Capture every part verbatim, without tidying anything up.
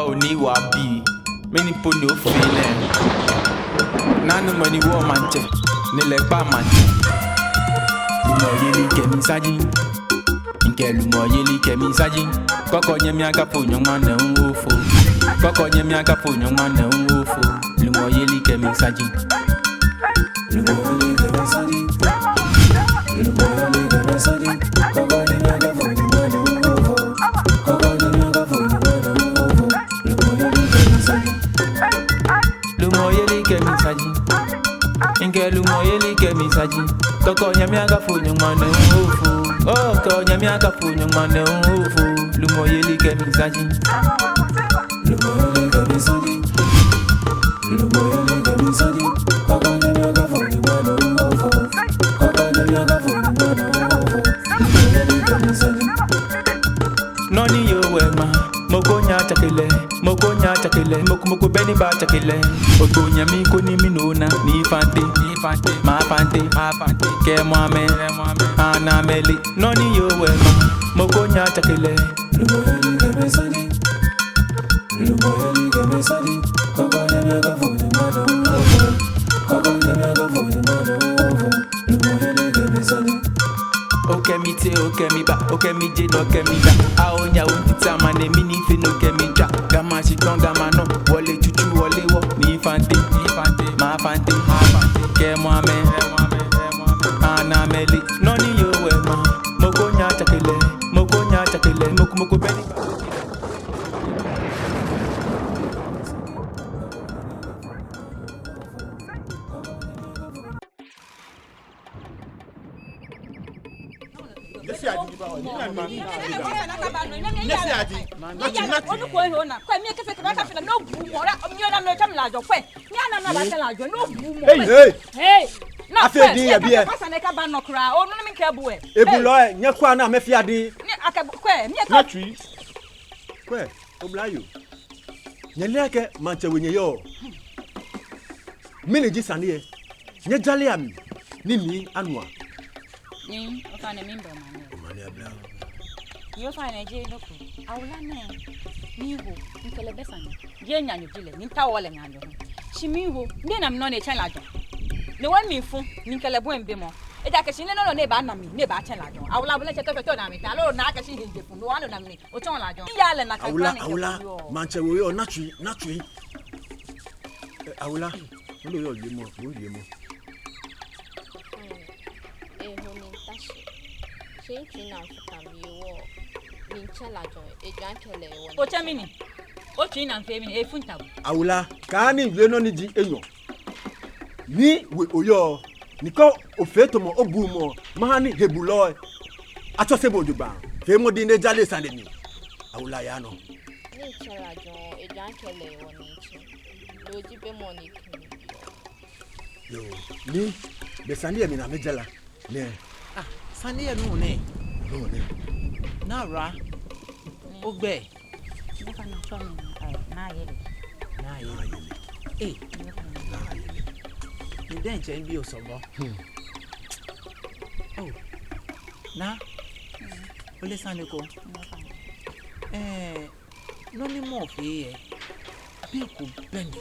Oni wa bi, mɛni po ni ofee nɛɛ? Naa, numɔ ni woɔ maŋtsɛ, ni lɛ kpaa maŋtsɛ. Lumɔyeli kɛ misaji, mikɛɛ lumɔyeli kɛ misaji. Kɔkɔ nyɛmi akafo nyɔŋma nɛɛ hu ofo. Kɔkɔ nyɛmi akafo nyɔŋma nɛɛ hu ofo. Lumɔyeli kɛ misaji. Lumɔyeli kɛ misaji. Mikɛɛ lumɔyeli kɛ misaji. Kɔkɔ nyɛmi akafo nyɔŋma nɛɛ hu ofo. Kɔkɔ nyɛmi akafo nyɔŋma nɛɛ hu ofo. Lumɔyeli kɛ misaji. Nɔ ni yɔɔ wɛ ma, mɔ ko nyɛŋ atsake lɛ, mɔ ko nyɛŋ atsake lɛ, mɔ ko mɔ ko bɛ ni baatsake lɛ. Okpo nyɛmi ko ni minɔ naa, Nii Fante, Nii Fante, Maa Fante, Maa Fante, kɛ mɔ amɛ, ana amɛle. Nɔ ni yɔɔ wɛ ma, mɔ ko nyɛŋ atsake lɛ. Okɛ mi tee, okɛ mi ba, okɛ mi je, okɛ mi da. Awo nya wo tita ma ne mi ni fe no kɛ mi ja. Ga ma shi tɔŋ, ga ma nɔ. Wɔle tsutsu, wɔle wɔ. Nii Fante, Nii Fante, Maa Fante, Maa Fante, kɛ mɔ amɛ, ana amɛle. Nɔ ni yɔɔ wɛ ma, mɔ ko nyɛŋ atsake lɛ, mɔ ko nyɛŋ atsake lɛ, mɔ ko mɔ ko bɛ ni. Nyɛfea di. Nyɛfea di. Nati, nati. Hey, hey. Afee dɛn yɛ biɛ? Ebulɔi, nyɛkwɛa ni amɛfea dɛn. Natsui. Kwɛ, oblayoo. Nyɛle akɛ maŋtsɛ we nyɛyɔɔ. Mɛni ji sane lɛ? Nyɛjalea mi, ni mi anu a. Nii, ofainɛ miiba omanye. Omanye aba. Yoo, ofainɛ jeee nɔ ko. Awula nɛɛ, miiho, mikɛ lɛ bɛ sane. Jeee naanyo ji lɛ, miitao lɛ naanyo hu. Shi miiho, miina mi nɔ ni etsɛ lajɔ. Ni wɔ mifu, ni mikɛ lɛ bɔi bɛmɔ. Ejaakɛ shi ni nɔ nɔ ni ebaana mi, ni ebaatsɛ lajɔ. Awula, bo lɛ tsɛ tɔ fɛɛ tɔ naa mi ta, aloo nakai shi hiɛ jefu, no ano naa mi. Otsɛ lajɔ. Miiya lɛ nakai. Awula, Awula, maŋtsɛ we yɔɔ, natsui, natsui. Eh, Awula, ole yɔɔ wiemɔ, bo wiemɔ. Eho ni mita shi. Shi mitsui naa mifuta mi hewɔ, mitsɛ lajɔ, ejaakɛ lɛ hewɔ. Otsɛ mɛni? Otsui naa mifee mɛni? Efuta bo. Awula, kaani miwie nɔ ni ji enyɔ. Ni we oyɔɔ, ni kɛ ofee tamɔ obuɔ mɔ, maha ni hebulɔi atsɔse bo jogbaŋŋ. Feemɔ diŋŋ ni ejale sane mli. Awula, yaa nɔ. Mitsɛ lajɔ, ejaakɛ lɛ hewɔ ni mitsɛ. No ji bɛmɔ ni kɛ mi biɔ. Yoo, ni be sane lɛ mli ni amɛjala nɛ. Ah, sane lɛ nɔ nɛ. Nɔ nɛ. Naa Awula. Ogbɛi. Nyɛfea ni atsɛɔ mi, eh, Naa Ayele. Naa Ayele. Ee. Nyɛfea ni. Naa Ayele. Ni diɛŋtsɛ mibi osɔŋbɔ. Hmm. Oh. Naa. Hmm. Ole sane ko? Nyɛfea ni. Eh, nɔ ni mɔ fee lɛ, be ko bɛ ni.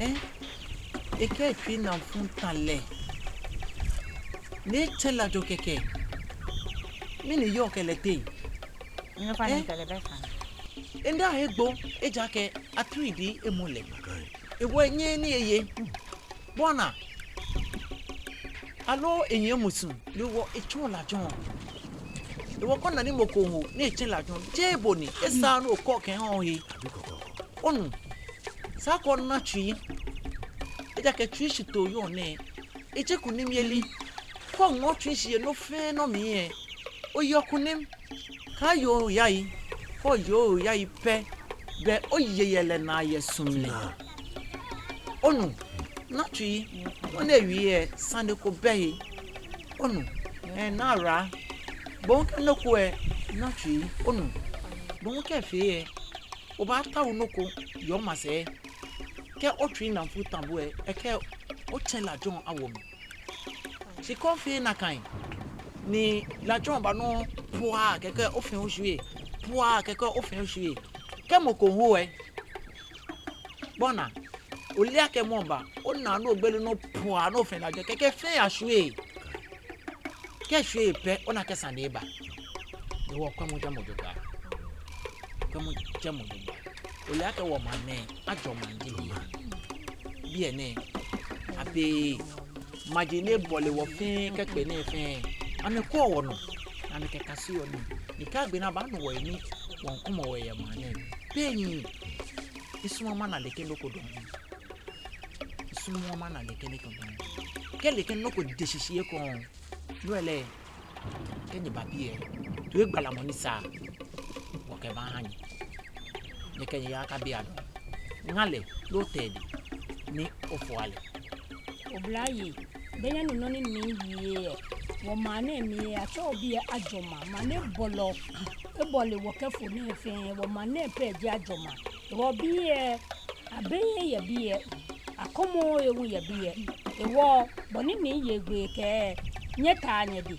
Eh? Ekɛ etsui naa mifuta lɛ. Ni etsɛ lajɔ kɛkɛ. Mɛni yɔɔ kɛ lɛ teŋ? Nyɛfea ni, eh? Mikɛ lɛ bɛ sane. Enda he gbo, ejaakɛ atri di emɔ lɛ. Hewɔ enyɛɛɛ ni eye. Bɔ ni, aloo enyɛ musu, hewɔ etsɛ lajɔ. Hewɔ kɛ ona ni mɔ ko ho, ni etsɛ lajɔ, jeee bo ni, esa ni okɔ kɛha ohe. Onu, esa akɛ ona tsui. Ejaakɛ tsuishitoo yɔɔ nɛɛ, ejeee kunimyeli. Kɛ oŋɔ otsui shi yɛ nɔ fɛɛ nɔ mli lɛ, oyeɔ kunim. Kaaye oyayi, kɛ oye oyayi pɛ, belɛ oye yɛlɛ naa yɛ su mli. Naa. Onu, natsui, nɔ ni ewie lɛ, sane ko bɛ he. Onu, eh, Naa Awula, bo hu kɛ nɔ ko lɛ, natsui, onu, bo hu kɛ fee lɛ, obaatao nɔ ko yɛ omasɛi. Kɛ otsui naa mifuta bo lɛ, ekɛ otsɛ lajɔ awo mli. Shi kɛ ofee nakai, ni lajɔ ba nɔ pua kɛkɛ ofee oshwie, pua kɛkɛ ofee oshwie. Kɛ mɔ ko ho ɛ, bɔ ni ole akɛ mɔ ba, ona ni ogbele nɔ pua ni ofee lajɛ, kɛkɛ fɛɛ ashwie. Kɛ eshwie pɛ, ona akɛ sane eba. Ni wɔkwɛmɔ jɛmɔ jogbaŋŋ. Kwɛmɔ jɛmɔ jogbaŋŋ. Ole akɛ wɔmaŋ nɛɛ, ajɔ maŋ ji biɛ. Biɛ nɛɛ, abɛ maji ni ebɔle wɔ fɛɛ kɛkpe nɛɛ fɛɛ, amɛkwɛɔ wɔnɔ, amɛkɛkaseɔ nii. Ni kɛ agbɛnɛ aba ni wɔyɛ nii, wɔmiikumɔ wɔyɛ maŋ nɛɛ. Be ni misumɔɔ mana nɛkɛ nɔ ko dɔŋŋ. Misumɔɔ mana nɛkɛ nɔ ko dɔŋŋ. Kɛ nɛkɛ nɔ ko de shishi ekoŋŋ, no lɛ, kɛ nyɛba biɛ, toigbalamɔ ni sa, wɔkɛbaaha nyɛ. Nyɛkɛ nyɛya kabi adɔŋ. Ŋa lɛ loo tɛdi ni ofɔa lɛ. Oblayei, bɛ nyɛnu nɔ ni miwie ɛ? Wɔmaŋ nɛɛ mli ɛ, atsɛɔ biɛ Ajɔmaŋ, maŋ ni ebɔlɔ, ebɔle wɔ kɛfo nɛɛ fɛɛ, wɔmaŋ nɛɛ pɛ ji Ajɔmaŋ. Hewɔ biɛ, abɛi yɛ biɛ, akɔmɔi hu yɛ biɛ. Hewɔ bɔ ni miiye gbɛ kɛ, nyɛtaa nyɛdɛ,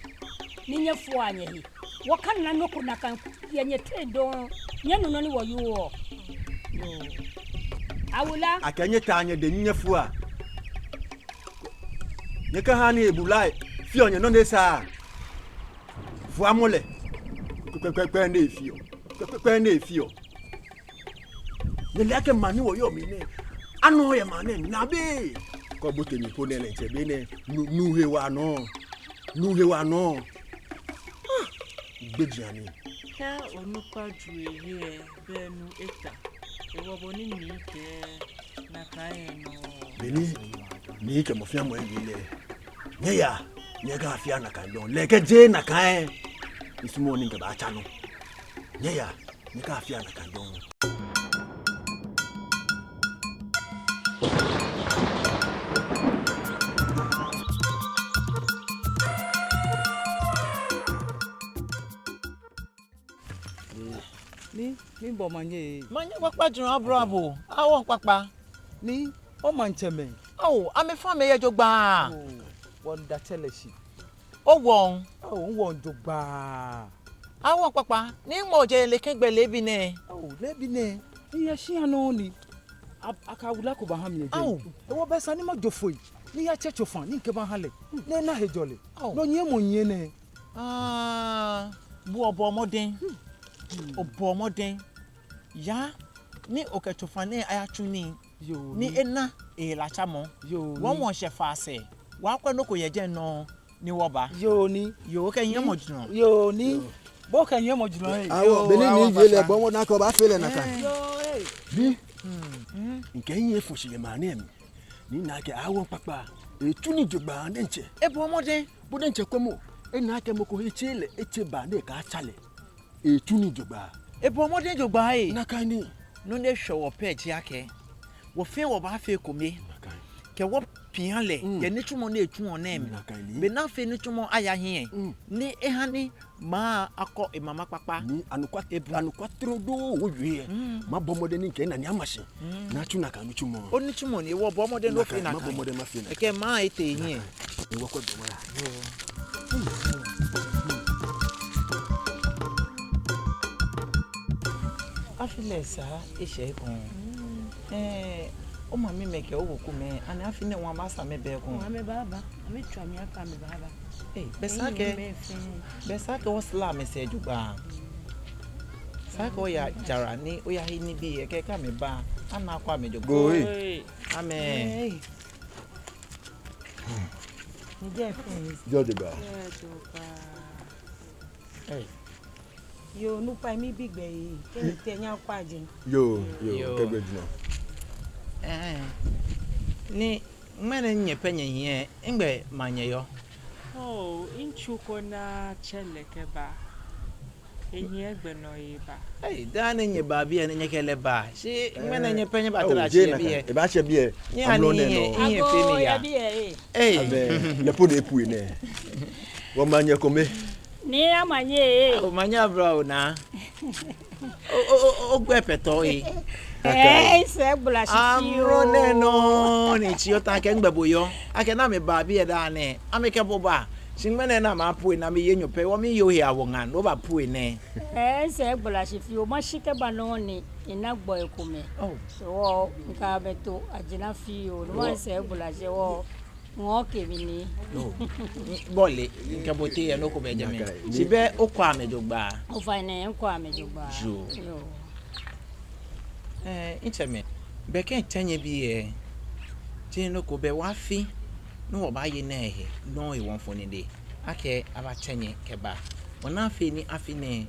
ni nyɛfoa nyɛhe. Wɔkana nɔ ko nakai yɛ nyɛteŋ dɔŋŋ. Nyɛnu nɔ ni wɔwieɔ? Yoo. Awula. Akɛ nyɛtaa nyɛdɛ ni nyɛfoa. Nyɛkahaa ni ebula lɛ feɔ nyɛ nɔ ni esaaa. Foamɔ lɛ. Kpɛkpɛkpɛ ni efeɔ. Kpɛkpɛkpɛ ni efeɔ. Nyɛle akɛ maŋ ni wɔyɔɔ mli nɛɛ, anɔ yɛ maŋ nɛɛ mli, abɛ. Kɛ obote mli po nɛɛ lɛ, ntsɛ be nɛɛ, nu, nu hewalɛ nɔ. Nu hewalɛ nɔ. Ah, gbɛjianɔ. Kɛ onukpa ju ehe ɛ, bɛ nu eta. Hewɔ bɔ ni mikɛɛ nakai nɔŋŋ. Beni, mikɛɛ mɔ fɛɛ mɔ ebi lɛ. Nyɛya, nyɛkafea nakai dɔŋŋ. Lɛ kɛ jeee nakai, misumɔɔɔ ni mikɛbaatsa nɔ. Nyɛya, nyɛkafea nakai dɔŋŋ. Ni, ni bo omanye ee? Manye kpakpa jurɔ abro abo. Awo kpakpa. Ni, omaŋtsɛmɛi? Ao, amɛfɛɛ amɛyɛ jogbaŋŋ. Oo, wɔmiida tsɛ lɛ shi. Owoɔ? Ao, miwoɔ jogbaŋŋ. Awo kpakpa, ni mɔ jɛ nɛkɛ gbɛ leebi nɛɛ? Ao, leebi nɛɛ, miyɛ shia nɔŋŋ ni a, akɛ awula ko baha mi yɛ jɛi. Ao. Hewɔ bɛ esa ni majo foi, ni miyatsɛ tsofa, ni mikɛbaha lɛ. Ni ena hejɔlɛ. Ao. Nɔ nyiɛmɔ nyiɛ nɛ. Aa, bo obɔ mɔdɛŋ. Hmm. Obɔ mɔdɛŋ. Ya, ni okɛ tsofa nɛɛ ayatsu nii. Yoo, ni ena ehelatsamɔ. Yoo, ni wɔmɔ shɛ fa sɛɛ. Wɔkwɛ nɔ ko yɛ jɛi nɔŋŋ ni wɔba. Yoo, ni. Yoo, okɛ nyiɛmɔ jurɔ. Yoo, ni. Yoo. Bo okɛ nyiɛmɔ jurɔ ee. Awo, yoo, beni awo, miwie lɛ, papa. Bo mɔ nakai obaafee lɛ nakai. Ee. Yoo, ee. Bi. Hmm. Mikɛ mihiɛ efɔ shi yɛ maŋ nɛɛ mli. Ni mina akɛ awo kpakpa. Etsu nii jogbaŋŋ diɛŋtsɛ. Ebɔ mɔdɛŋ. Bo diɛŋtsɛ kwɛmɔ. Ena akɛ mɔ ko he tse lɛ, etse ba ni ekɛtsa lɛ. Etsu nii jogbaŋŋ. Ebɔ mɔdɛŋ jogbaŋŋ ee. Nakai ni. Nɔ ni eshwɛ wɔ pɛ ji akɛ, wɔfɛɛ wɔbaafee ekome. Nakai. Kɛ wɔpia lɛ, mm, yɛ nitsumɔ ni etsuɔ nɛɛ mli. Nakai ni. Beni afee nitsumɔ aya hiɛ. Mm. Ni eha ni maŋ akɔ emama kpakpa. Ni anɔkwa, ebɔ, anɔkwa trodoo wɔwie. Mm. Mabɔ mɔdɛŋ ni mikɛ minane ama shi. Mm. Ni atsu nakai nitsumɔ. Onitsumɔ ni, hewɔ bɔ mɔdɛŋ ni ofee nakai. Nakai, mabɔ mɔdɛŋ mafee nakai. Ekɛ maŋ etee hiɛ. Nakai. Hewɔ kwɛ bɔ mara. Yoo. Afi lɛ esa eshɛ ekoŋŋ. Mm. Ɛɛ, omamimɛi kɛ owekumɛi, ani afi nɛɛ hu amɛsa amɛba ekoŋŋ? Oo, amɛbaaba. Amɛtswa mi akɛ amɛbaaba. Ee, bɛ esa akɛ, bɛ esa akɛ wɔsra amɛsɛɛ jogbaŋŋ. Esa akɛ oya jara ni oyahe nibii, ekɛ, kɛ amɛba, ana akɔ amɛ jogbaŋŋ. Go away. Amɛɛ. Ee. Ni jɛ fɛɛ. Jogbaŋŋ. Jogbaŋŋ. Ee. Yoo, onukpai, mibi gbɛ ee, kɛ mitee nyɛ akpa jɛi. Yoo, yoo, yoo. Kɛ gbɛ jurɔ. Ɛɛ, ni ŋmɛnɛ nyɛ pɛ nyɛhiɛ, nɛgbɛ maŋ nyɛyɔɔ? Oo, mitsuko naa tsɛ lɛ kɛba. Ehiɛ gbɛ nɔ eba. Ei, daa nɛɛ nyɛbaa biɛ ni nyɛkɛ lɛ ba. Shi ŋmɛnɛ nyɛ pɛ nyɛbaa tara shi biɛ. Ebaa shi biɛ. Nyɛ ani nyɛ, nyɛ fee mi ya. Agoo, yɛ biɛ ee. Ei. Abɛ, lɛ po de epue nɛ. Wɔmaŋ nyɛ kome. Ni amanye ee. Omanye abla ona. O, o, o, ogbɛ pɛtɔ ee. Ee, sɛɛ gbla shi. Amrɔ nɛɛ nɔ ni tsi ota kɛ ŋgbɛ bo yɔɔ. Akɛ ni amɛba biɛ daa nɛɛ, amɛkɛ bo ba. Shi ŋmɛnɛ ni amɛpue ni amɛye enyɔ pɛ, hewɔ miiye ohe awo ŋaa ni obapue nɛɛ. Ɛɛ, misɛɛ egbala shi fioo, mashi kɛba nɔ ni mina gbɔi komɛi. Oh. Hewɔ mikɛ amɛ to ajina fioo, no hewɔ misɛɛ egbala shi hewɔ ŋɔɔ kɛ mi ni. Oh. Bo lɛ, mikɛ bo tee yɛ nɔ ko bɛ jɛmɛ. Nakai. Shi bɛ okwɛ amɛ jogbaŋŋ? Ofainɛ, mikwɛ amɛ jogbaŋŋ. Yoo. Yoo. Ɛɛ, mitsɛmɛi, bɛ kɛ mitsɛ nyɛ biɛ, jeee nɔ ko bɛ wɔ afi ni wɔbaaye nɛɛ he, nɔ hewɔ mifo nine akɛ abatsɛ nyɛ kɛba. Wɔna afee ni afi nɛɛ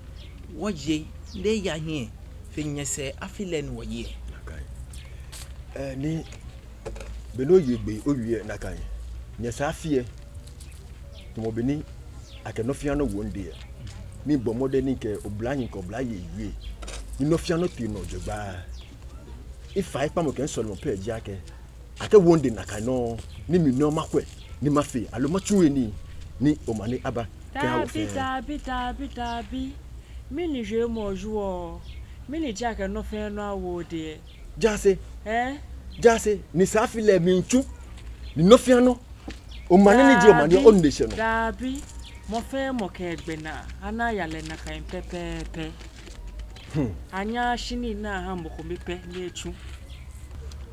wɔye lɛ aya hiɛ fe nyɛsɛɛ afi lɛ ni wɔye. Nakai. Ɛɛ, ni be ni oye gbɛ owie nakai. Nyɛsɛɛ afi lɛ, tamɔ bɔ ni akɛ nɔ fɛɛ nɔ wo midɛŋ lɛ, ni mibɔ mɔdɛŋ ni mikɛ oblahii kɛ oblayei wie, ni nɔ fɛɛ nɔ tee nɔ jogbaŋŋ. Mifaikpamɔ kɛ misɔlemɔ pɛ ji akɛ, akɛwo midɛŋ nakai nɔŋŋ, ni mi nɔŋŋ makwɛ ni mafee, aloo matsu he nii, ni omanye aba kɛha wɔ fɛɛ. Daabi, daabi, daabi, daabi. Mɛni wiemɔ oyeɔ? Mɛni ji akɛ nɔ fɛɛ nɔ awo odɛŋ? Jaase. Ɛɛ? Jaase, nyɛsɛɛ afi lɛ miitsu, ni nɔ fɛɛ nɔ. Omanye ni ji omanye, daabi, onine shɛ nɔ. Daabi, mɔ fɛɛ mɔ kɛ egbɛnaa, ana aya lɛ nakai pɛpɛɛpɛ. Hmm. Anyɛɛɛ ashi nii aha mɔ kome pɛ ni etsu.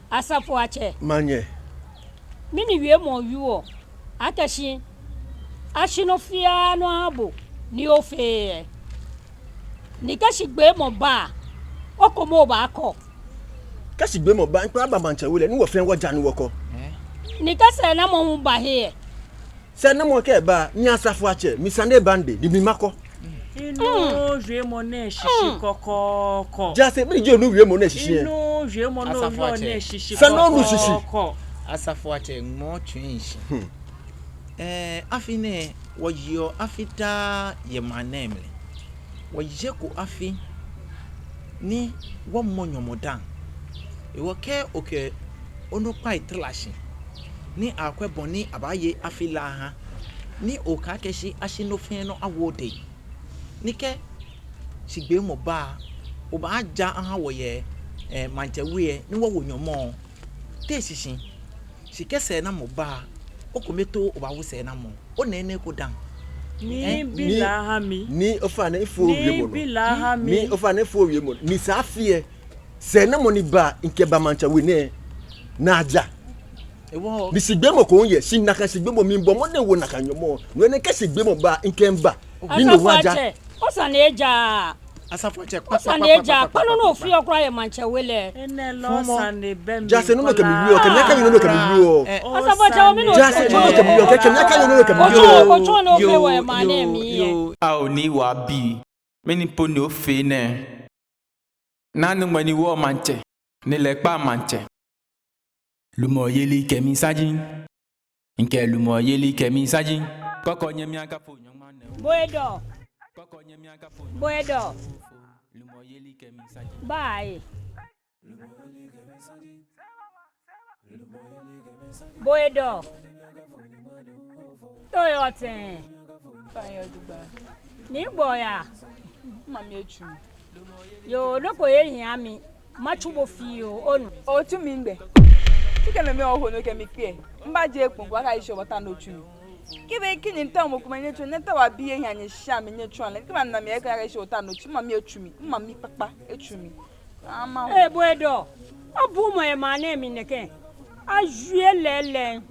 Asafoatsɛ. Manyɛ. Mɛni wiemɔ oyeɔ? Akɛ shi ashi nɔ fɛɛ nɔ aha bo ni ofee lɛ. Ni kɛ shigbeemɔ ba, okome obaakɔ. Kɛ shigbeemɔ ba, mikpaa aba maŋtsɛ we lɛ, ni wɔ fɛɛ wɔja ni wɔkɔ. Ni kɛ sɛɛnamɔ hu ba he lɛ? Sɛɛnamɔ kɛ eba, mi Asafoatsɛ, mi sane eba midɛŋ, ni mi makɔ. Minuuu wiemɔ nɛɛ shishi kɔkɔɔkɔ. Jaase, mɛni ji onuuu wiemɔ nɛɛ shishi lɛ? Minuuu wiemɔ nɛɛ shishi kɔkɔɔkɔ. Sane onu shishi. Asafoatsɛ, ŋmɔ tsuiŋ shi. Hmm. Ɛɛ, afi nɛɛ, wɔyeɔ afi daa yɛ maŋ nɛɛ mli. Wɔyeko afi ni wɔmɔɔ nyɔmɔ dã. Hewɔ kɛ okɛ onukpai tara shi ni akwɛ bɔ ni abaaye afi lɛ aha, ni okɛɛ akɛ shi ashi nɔ fɛɛ nɔ awo odɛŋ, ni kɛ shigbeemɔ ba, obaaja aha wɔ yɛ, ɛɛ, maŋtsɛ we lɛ ni wɔwo nyɔmɔ. Te shishi, shi kɛ sɛɛnamɔ ba, okome too obaawo sɛɛnamɔ. Onine ko dã. Ni, ɛɛ, bi la aha mi. Ni ofainɛ mifo wiemɔ nɔ. Ni bi la aha mi. Ni ofainɛ mifo wiemɔ nɔ. Nyɛsɛɛ afi lɛ, sɛɛnamɔ ni ba, mikɛba maŋtsɛ we nɛɛ, ni aja. Hewɔ. Ni shigbeemɔ ko yɛ, shi nakai shigbeemɔ mibɔ mɔdɛŋ miwo nakai nyɔmɔ. No hewɔ ni kɛ shigbeemɔ ba, mikɛɛ miba. Ni no wɔja. Asafoatsɛ, osane eja. Asafoatsɛ, kpa, kpa, kpa, kpa, kpa, kpa, kpa. Osane eja, kpa nɔ ni ofeɔ kwraa yɛ maŋtsɛ we lɛ. Enɛ lɛ osane bɛ mi. Jaase, nɔ ni okɛ mi wieɔ, kɛ mi akaye nɔ ni okɛ mi wieɔ. Asafoatsɛ, omli nɔ. Jaase, nɔ ni okɛ mi wieɔ, kɛ mi akaye nɔ ni okɛ mi wieɔ. Otsɔ, otsɔ nɔ ofee wɔ yɛ maŋ nɛɛ mli lɛ. Ao ni wɔbi. Mɛni po ni ofee nɛɛ? Naa ni ŋmɛnɛ wɔ maŋtsɛ, ni lɛ kpa maŋtsɛ. Lumɔyeli kɛ mi saji. Mikɛɛ lumɔyeli kɛ mi saji. Kɔkɔ nyɛmi akafo nyɔŋma nɛɛ. Boyedɔ. Kɔkɔ nyɛmi akafo nyɔŋma. Boyedɔ. Lumɔyeli kɛ mi saji. Baa ee. Boyedɔ. Te oyɔɔ tɛŋŋ? Fine, oyɔɔ jogbaŋŋ. Ni ogbɛi yaa? Mami etsu mi. Yoo, nɔ ko yɛ hiɛ mi. Matsu bo fioo, onu. Otsu mi ŋgbɛ. Shi kɛ no mli oho nɔ kɛ mi kpee. Mba je kpɔŋ ko aka ishi obata no tsu mi. Kɛ be kɛ ni ntao mɔ ko ma nyɛtsu, ni ntao abi ehiɛ nyɛsha mi nyɛtsu ale. Kɛ mana mi eka ishi ota no tsu, mami etsu mi, mami kpakpa etsu mi. Ama. Ee, Boyedɔ, obuuu mɔ yɛ maŋ nɛɛ mli nɛkɛ. Awie lɛɛlɛŋ.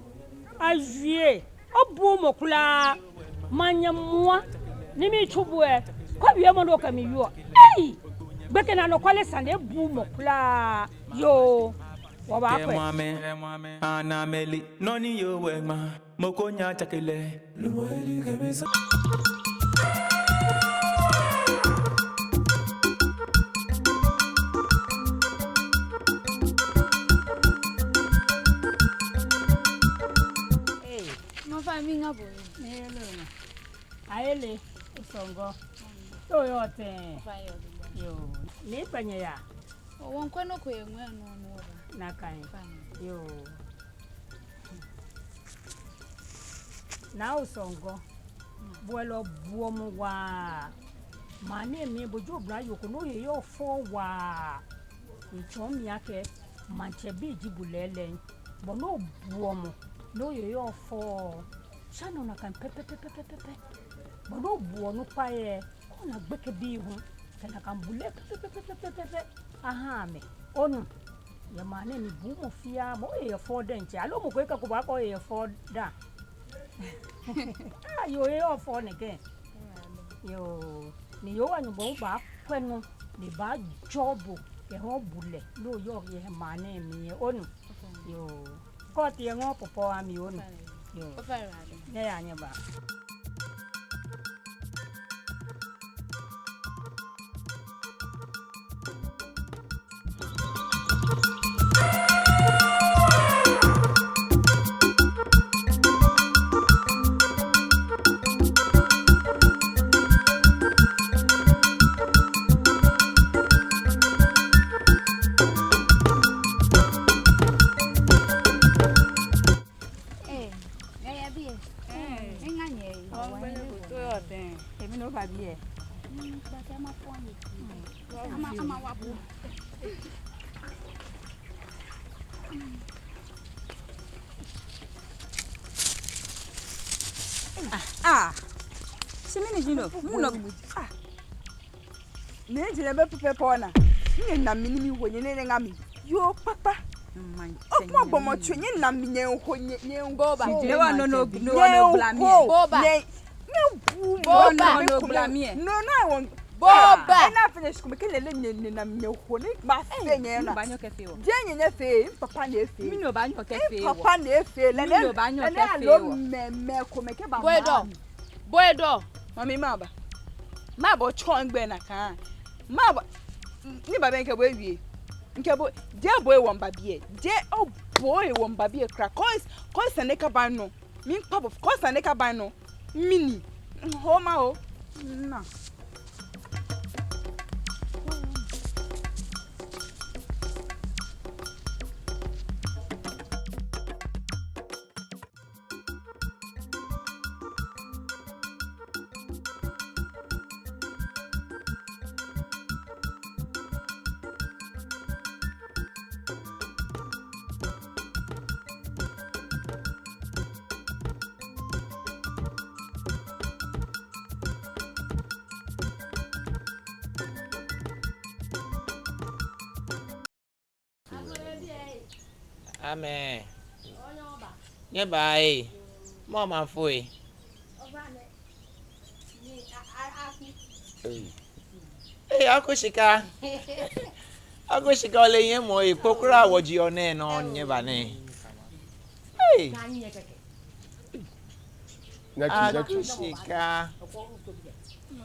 Awie. Obuuu mɔ kwraa. Manyɛ mua. Ni mitsu bo lɛ. Kɔ wiemɔ ni okɛ mi wieɔ. Ei! Gbekɛ ni anɔkwale sane ebuuu mɔ kwraa. Yoo. Wɔbaakɔ. Kɛ mɔ amɛ, ana amɛle. Nɔ ni yɔɔ wɛ ŋma. Mɔ ko nyɛɛɛ atsake lɛ. Ee, mɔ fɛɛ miiŋa bo. Ayele, osɔŋgɔ. Te oyɔɔ tɛŋŋ? Yoo. Ni gbɛ nyɛyaa? Wɔŋkwɛ nɔ ko yɛ ŋwɛi nɔ ni wɔba. Nakai. Yoo. Naa Osɔŋgɔ, bo lɛ obuɔ mɔ waa. Maŋ nɛɛ mli bo ji oblayoo ko ni ohe yɔɔ fɛo waa. Etsɔɔ mi akɛ maŋtsɛ bi ji bo lɛɛlɛŋ. Bo ni obuɔ mɔ ni ohe yɔɔ fɛo. Sha nɔ nakai pɛpɛɛpɛ. Bɔ ni obuɔ onukpa yɛ, kɔ na gbekɛbii hu, kɛ nakai bulɛ pɛpɛɛpɛ aha amɛ. Onu? Yɛ maŋ nɛɛ mli bu mɔ fɛɛ mɔ, oye yɛ fɔ diɛŋtsɛ. Aloo mɔ ko ekɛɛ ko baakɔ oye yɛ fɔ da. Ah, yoo, oye yɛ fɔ nɛkɛ. Yoo, ni Yehowa Nyɔŋmɔ baakwɛ nɔ, ni ebaajɔɔ bo, kɛha obulɛ, ni oyɔɔ yɛ maŋ nɛɛ mli, onu? Yoo. Kɔ tee ŋɔɔ pɔpɔ ami, onu? Yoo. Nyɛyaa nyɛbaa. Ee, nyɛyaa biɛ. Ee. Miŋa nyɛ. Wɔŋgbele ko to yɔ tɛŋ. Ee, mɛni oba biɛ? Mm, ba kɛ ma fɔ ni. Mm. Ama, ama wa bu. Ah, ah. Shi mɛni ji no? Mɛni no? Ah. Ni eji lɛ be pɛpɛɛpɛ ona. Nyɛna mi ni miho nyɛ nɛɛ ŋa mi. Yoo kpakpa. Okuma gbɔmɔ tso nyɛna mi nyɛho nyɛ, nyɛho. Boba. Shi jeee wa no no no no bla mi. Boba. Nyɛ, nyɛ bu. Boba. No no bla mi. No no I want. Boba. Ena finish kuma kɛ lɛlɛ nyɛ, nyɛna mi nyɛho ni mafee nyɛ na. Minu baanyɛ okɛfee wɔ. Jeee nyɛ nyɛfee, mpapa ni efee. Minu baanyɛ okɛfee wɔ. Mpapa ni efee. Lɛlɛ. Minu baanyɛ okɛfee wɔ. Lɛlɛ aloo mɛi, mɛi komɛi kɛba. Boy dɔ. Boy dɔ. Mami maba. Maba otsɔ ŋgbɛ nakai. Maba. Ni baba ŋkɛ bo ewie. Ŋkɛ bo. Jeee bo hewɔ miba biɛ. Jeee obo hewɔ miba biɛ kwraa. Kɔ, kɔ sane kaba nɔ. Miikpa bo. Kɔ sane kaba nɔ. Mɛni. Homa o. Na. Amɛɛ. Nyɛbaa ee. Mɔ ma foi. Ei. Ei, Aku Shika. Aku Shika, ole nyɛmɔ ee, kpokpora wɔji onɛ nɔ nyɛba nɛ. Ei. Aku Shika.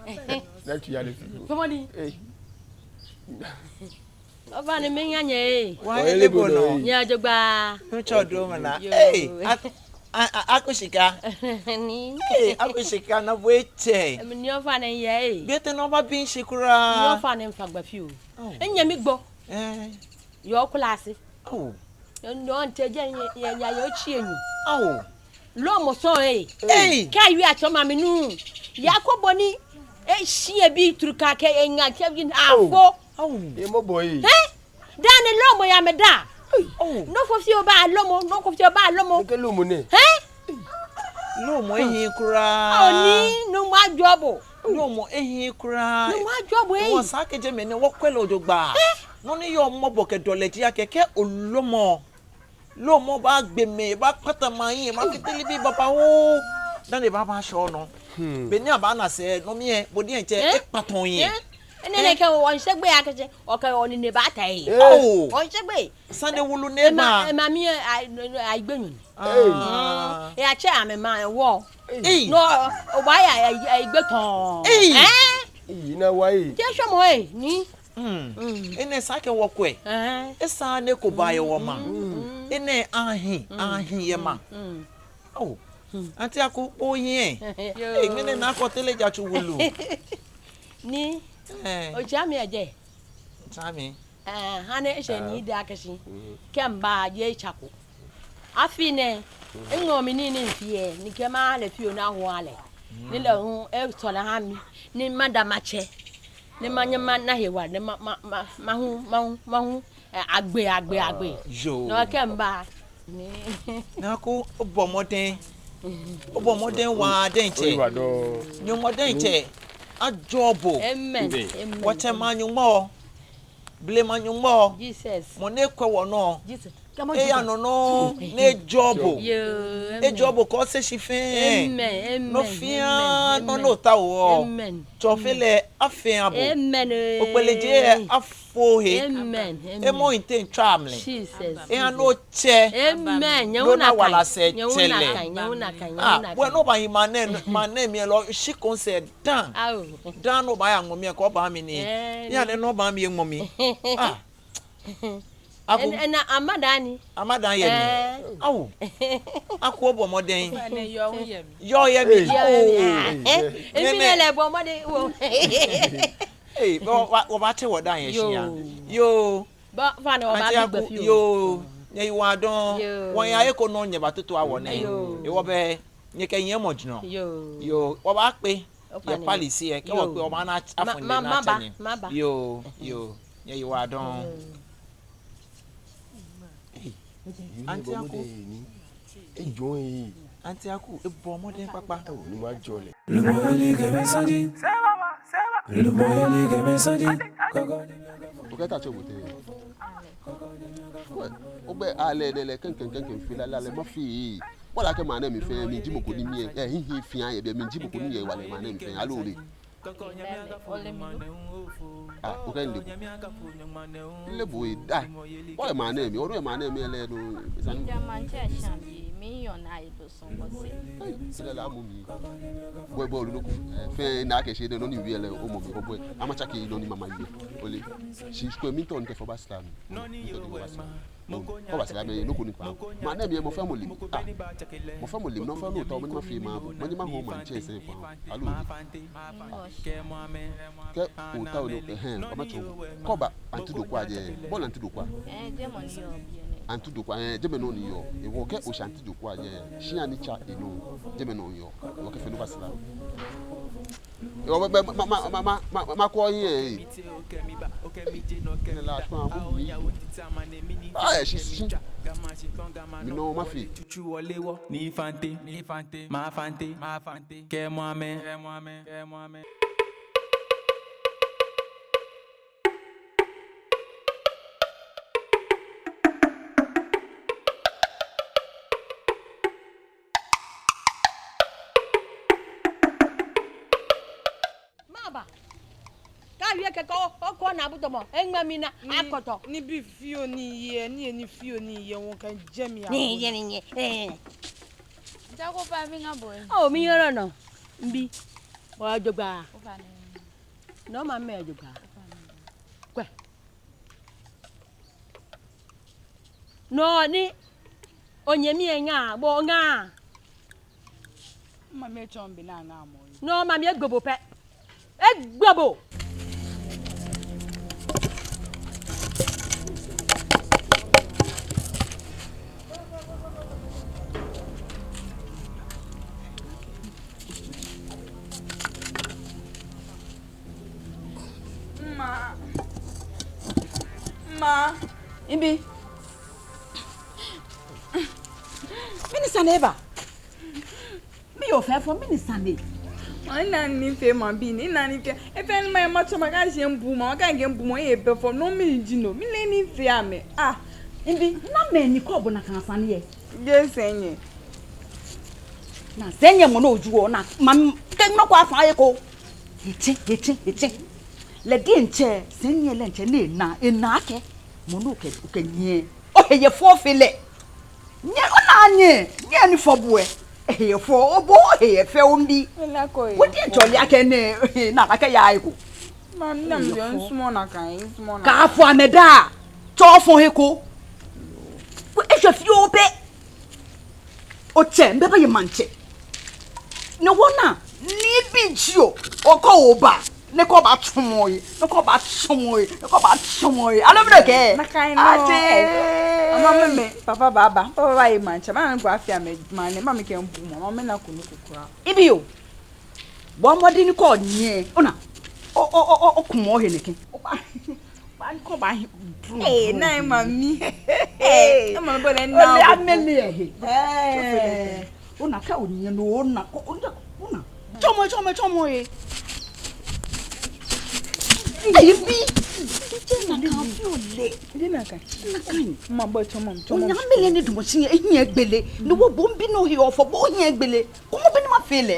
Ei. Ofainɛ, miiŋa nyɛ ee. Wa ele bo nɔ. Nyɛjogbaŋŋ. Nuŋtsɔ dɔmɔ naa. Yoo. Ei, a, a, a, Aku Shika. Ni. Ei, Aku Shika, na bo etsɛ. Mɛni ofainɛ yɛ ee. Biɛ tɛ nɔ obabi shi kwraa. Ni ofainɛ mifa gbɛ fioo. Oh. Enyɛmi gbo. Eh. Yoo, kulasi. Oh. Nɔ ntɛ jɛ nyɛ, nyɛ, nyɛ yoo tsi enyi. Oh. Lɔmɔ sɔŋŋ ee. Ei. Kɛ awie atsɔɔ mami nu. Yakobo ni. Eshi ebi trukaa kɛ eŋa kɛ bi na afo. Au. Emɔ bo ee. Hɛ? Dani lɔmɔ ya mɛ da. Au. Nɔ ko fioo ba lɔmɔ, nɔ ko fioo ba lɔmɔ. Kɛ lɔmɔ nɛ. Hɛ? Lɔmɔ ehiii kwraa. Oni, Nuŋtsɔ ajɔɔ bo. Lɔmɔ ehiii kwraa. Nuŋtsɔ ajɔɔ bo ee. Wɔsa kɛjɛ mɛni wɔkwɛ lɛ jogbaŋŋ. Hɛ? Nɔ ni yɔɔ mɔbɔ kɛ dɔlɛ ji akɛ kɛ olɔmɔ. Lɔmɔ baagbe mɛi, baakpata maŋ hiɛ, baafite nibii babaoo. Dani ebaaba shɔ nɔ. Hmm. Beni abaana sɛɛ, nɔ mli ɛ, bo diɛŋtsɛ, eh? Ekpata ohiɛ. Eh? Enɛ nɛkɛ wɔnshɛ gbeyei akɛ tsɛ, okɛ onine baata ee. Eh. Ao. Wɔnshɛ gbeyei. Sane wulu nɛ ema, ba. Ema mli ɛ, ai, ai, aigbe nyɔɔŋ. Ah. Eyatsɛ amɛ maŋ ɛ wɔ. Ei. No, obaaya, ai, aigbe tɔŋŋ. Ei. Eh? Ei, na wa ee. Te shwɛmɔ ee, ni. Mm. Mm. Enɛ esa akɛ wɔkwɛ. Ɛhɛɛ. Esaaa ni eko baa yɛ wɔmaŋ. Mm. Enɛ ahi, mm, ahi yɛ maŋ. Mm. Ao. Mm. Auntie Aku, ohiɛ. Yoo. Ei, mɛni na kɔ tele ja tsu wulu. Ni. Eh. Otsɛ mi ejɛ. Otsɛ mi. Eh, hane eshɛ ni ida akɛ shi. Mm. Kɛ mba je tsako. Afi nɛɛ, eŋɔ mi nii ni mfee, ni kɛ male fioo ni awo ale. Ni lɛ hu, esɔle aha mi, ni mada matsɛ. Ni manyɛ mana hewalɛ, ni ma, ma, ma, mahu, mahu, mahu, eh, agbe, agbe, agbe. Yoo. No kɛ mba. Ni. Naa ko, obɔ mɔdɛŋ. Obɔ mɔdɛŋ waa diɛŋtsɛ. Oyiwaladɔŋŋ. Nyɔŋmɔ diɛŋtsɛ ajɔɔ bo. Amen. Amen. Wɔtsɛmɛi a-Nyɔŋmɔ, blema Nyɔŋmɔ, Jesus. Mɔ ni kwɛɔ wɔnɔ. Jesus. Eya nɔ nɔŋŋ ni ejɔɔ bo. Yoo, amen. Ejɔɔ bo kɛ osɛɛ shi fɛɛ. Amen, amen, nɔ fɛɛ nɔ ni otaoɔ. Amen. Tsɔɔ fe lɛ afee aha bo. Amen. Okpelejeee afo he. Amen, amen. Emɔ ohiɛ teŋ tswa mli. Jesus. Eha ni otsɛ. Amen. Nyɛwo nakai. Nyɛwo nakai. Nyɛwo nakai. Ah, nyɛwo nakai. Wɔ nɔ obahi maŋ nɛɛ, maŋ nɛɛ mli lɛ, shi kɔnsɛ dan. Ao. Dan nɔ obaaya ŋmɔ mli, kɛ oba mli ni. Ɛɛ, eha ni nɔ oba mli ŋmɔ mli. Ah. Aku. Ɛn-, ɛnɛ, amada ni. Amada yɛ mli. Ɛɛ. Ao. Aku, obɔ mɔdɛŋ. Yoo yɛ mli. Yoo yɛ mli. Ao. Ɛɛ, ɛɛ, ɛɛ. Nyɛmɛi lɛ bɔ mɔdɛŋ wo. Ee, wɔ, wɔ, wɔbaatsɛ wɔ dan yɛ shia. Yoo. Yoo. Ba, fani wɔbaa Auntie Aku, gbɛ fioo. Yoo. Nyɛyiwaladɔŋŋ. Yoo. Wɔya he ko nɔ nyɛbatoto wɔ nɛɛ. Yoo. Ewɔ bɛ, nyɛkɛ nyɛmɔ jurɔ. Yoo. Yoo. Wɔbaakpe. Yɛ palace lɛ, kɛ wɔkpe, wɔbaana afɔ nyɛ ni atsa nyɛ. Maba. Yoo, yoo. Nyɛyiwaladɔŋŋ. Auntie Aku. Auntie Aku, ebɔ mɔdɛŋ kpakpa. Okɛ ta tso bote. Ogbɛ ale de lɛ kɛŋkɛŋ kɛŋkɛŋ fila la lɛ mafee. Wala kɛ maŋ nɛɛ mli fɛɛ miji mɔ ko ni miiye, eh, hihi fia yɛ biɛ miji mɔ ko ni miiye wala maŋ nɛɛ mli fɛɛ. Aloo ole. Ah, okɛ nle bo. Nle bo eda. Wala maŋ nɛɛ mli, oro maŋ nɛɛ mli lɛ do. Sani. Nja maŋtsɛ shambi, mi yɔn na ido. Sɔŋkɔsɛ. Sɛlɛ la mɔ mi. Bɔ, bɔ, olu nɔ ko. Eh, fɛɛ na kɛ shi de nɔ ni wie lɛ omɔ mi, obɔ. Ama tsake nɔ ni mama yi. Ole. Shi sukwe mi tɔ ni kɛ fɔ ba sila mi. Mi tɔ ni fɔ ba sila mi. Kɔ ba sila mi, nɔ ko ni kpa. Maŋ nɛɛ mli mɔ fɛɛ mɔ le. Ah. Mɔ fɛɛ mɔ le, nɔ fɛɛ nɔ otaoɔ, mɔ ni mafee maha bo. Mɔ ni mahɔɔ maŋtsɛ sɛi kpa. Aloo. Kɛ otaoɔ nɔ, ɛhɛɛ, kɔ ma tsɔ. Kɔ ba Auntie Dokwa jɛɛ. Bɔ ni Auntie Dokwa. Eh, jɛmɛ ni yɔɔ biɛ nɛɛ. Auntie Dokwa, eh, jɛmɛ nɔ ni yɔɔ. Ewɔ kɛ oshi Auntie Dokwa jɛɛ. Shia ni tsa enɔ. Jɛmɛ nɔ ni yɔɔ. Ewɔ kɛ fɛɛ nɔ ba sila. Ewɔ bɛ, bɛ, ma, ma, ma, ma kɔ yi, eh. Ne la, tuma, bu mi. Ah, eh, shi, shi. Mi nɔ mafee. Ni fante, ni fante, ma fante, ma fante. Kɛ mɔ amɛ, kɛ mɔ amɛ, kɛ mɔ amɛ. Maba. Kaawie kɛkɛ o, okɔ na bu tɔmɔ. Eŋmɛ mi na, akɔtɔ. Nibii fioo ni yɛ, ni yɛ ni fioo ni yɛ, wɔkɛ jɛ mi a. Ni yɛ, ni yɛ. Eh. Jago pa mi ŋa bo. Oh, miyɔɔ nɔ. Mibi. Ojogbaŋŋ. Nɔ ma mɛ jogbaŋŋ. Kwɛ. Nɔ ni onyɛmi eŋa, bo ŋa. Mami etsɔ mi bi na ŋa mɔ. Nɔ mami egbo bo pɛ. Egbo bo. Ma. Ma. Mibi. Mɛni sane ba? Miyoo fɛfɛo, mɛni sane? Ena ni fee mabi, ena ni fee. Efee ni ma, matsɔ ma ka je mbu ma, ka je mbu ma, ye be fo, no mi ji no. Mile ni fee amɛ. Ah. Mibi, namɛi ni kɔɔ bo nakai sane yɛ? Jeee sɛnyɛ. Naa sɛnyɛ mɔ ni ojuɔ naa, ma, kɛ nɔ ko afã ye ko. Etsɛ, etsɛ, etsɛ. Lɛ diɛŋtsɛ, sɛnyɛ lɛ diɛŋtsɛ ni ena, ena akɛ mɔ ni okɛ, okɛ nyiɛ. Ohe yɛ fɛo fe lɛ. Nyɛ, ona nyɛ, nyɛ ni fɔ bo ɛ. Ehe yɛ fɛo, obo ohe yɛ fɛo mibi. Wodi jɔli akɛ nɛ, na akɛ ya eko. Ma, nam yɔ nsumɔ nakai, nsumɔ nakai. Kaafo amɛ daa, tsɔ fɔ he ko. Ko eshwɛ fioo pɛ. Otsɛ, mbɛ baye maŋtsɛ. Ni wɔna, nibii jio, okɔ oba, ni kɔ ba tsɔmɔ ye, ni kɔ ba tsɔmɔ ye, ni kɔ ba tsɔmɔ ye. Aloo mɛni okɛɛ? Nakai nɔŋŋ. Ate. Ama mɛmɛ, papa baaba, papa baye maŋtsɛ, mana ni gbɔ afia mɛ, mane, mami kɛ mbu mɔ, mami na kunu kukura. Mibi oo. Bɔ mɔdɛŋ ni kɔ nyiɛ, ona, o, o, o, o, okumɔ ohe nɛkɛ. Oba, oba ni kɔ ba hi, brum, ee, brum, na brum. Mami. Ee, mami bɔ lɛ na. Ole amɛle ehe. Ee. Ona akɛ onyiɛ nɔ, ona, ona. Tsɔmɔ, tsɔmɔ, tsɔmɔ ee. Eyi bi. Tsɛ nakai fioo lɛ. Eyi nakai. Nakai. Mabɔ tsɔmɔ, tsɔmɔ. Onyɛ Amele ni damɔ shi ehiɛ egbele. Ni wɔbɔ mibi nɔ he ofɔ bo ohiɛ egbele. Kwɛmɔ bɔ ni mafee lɛ.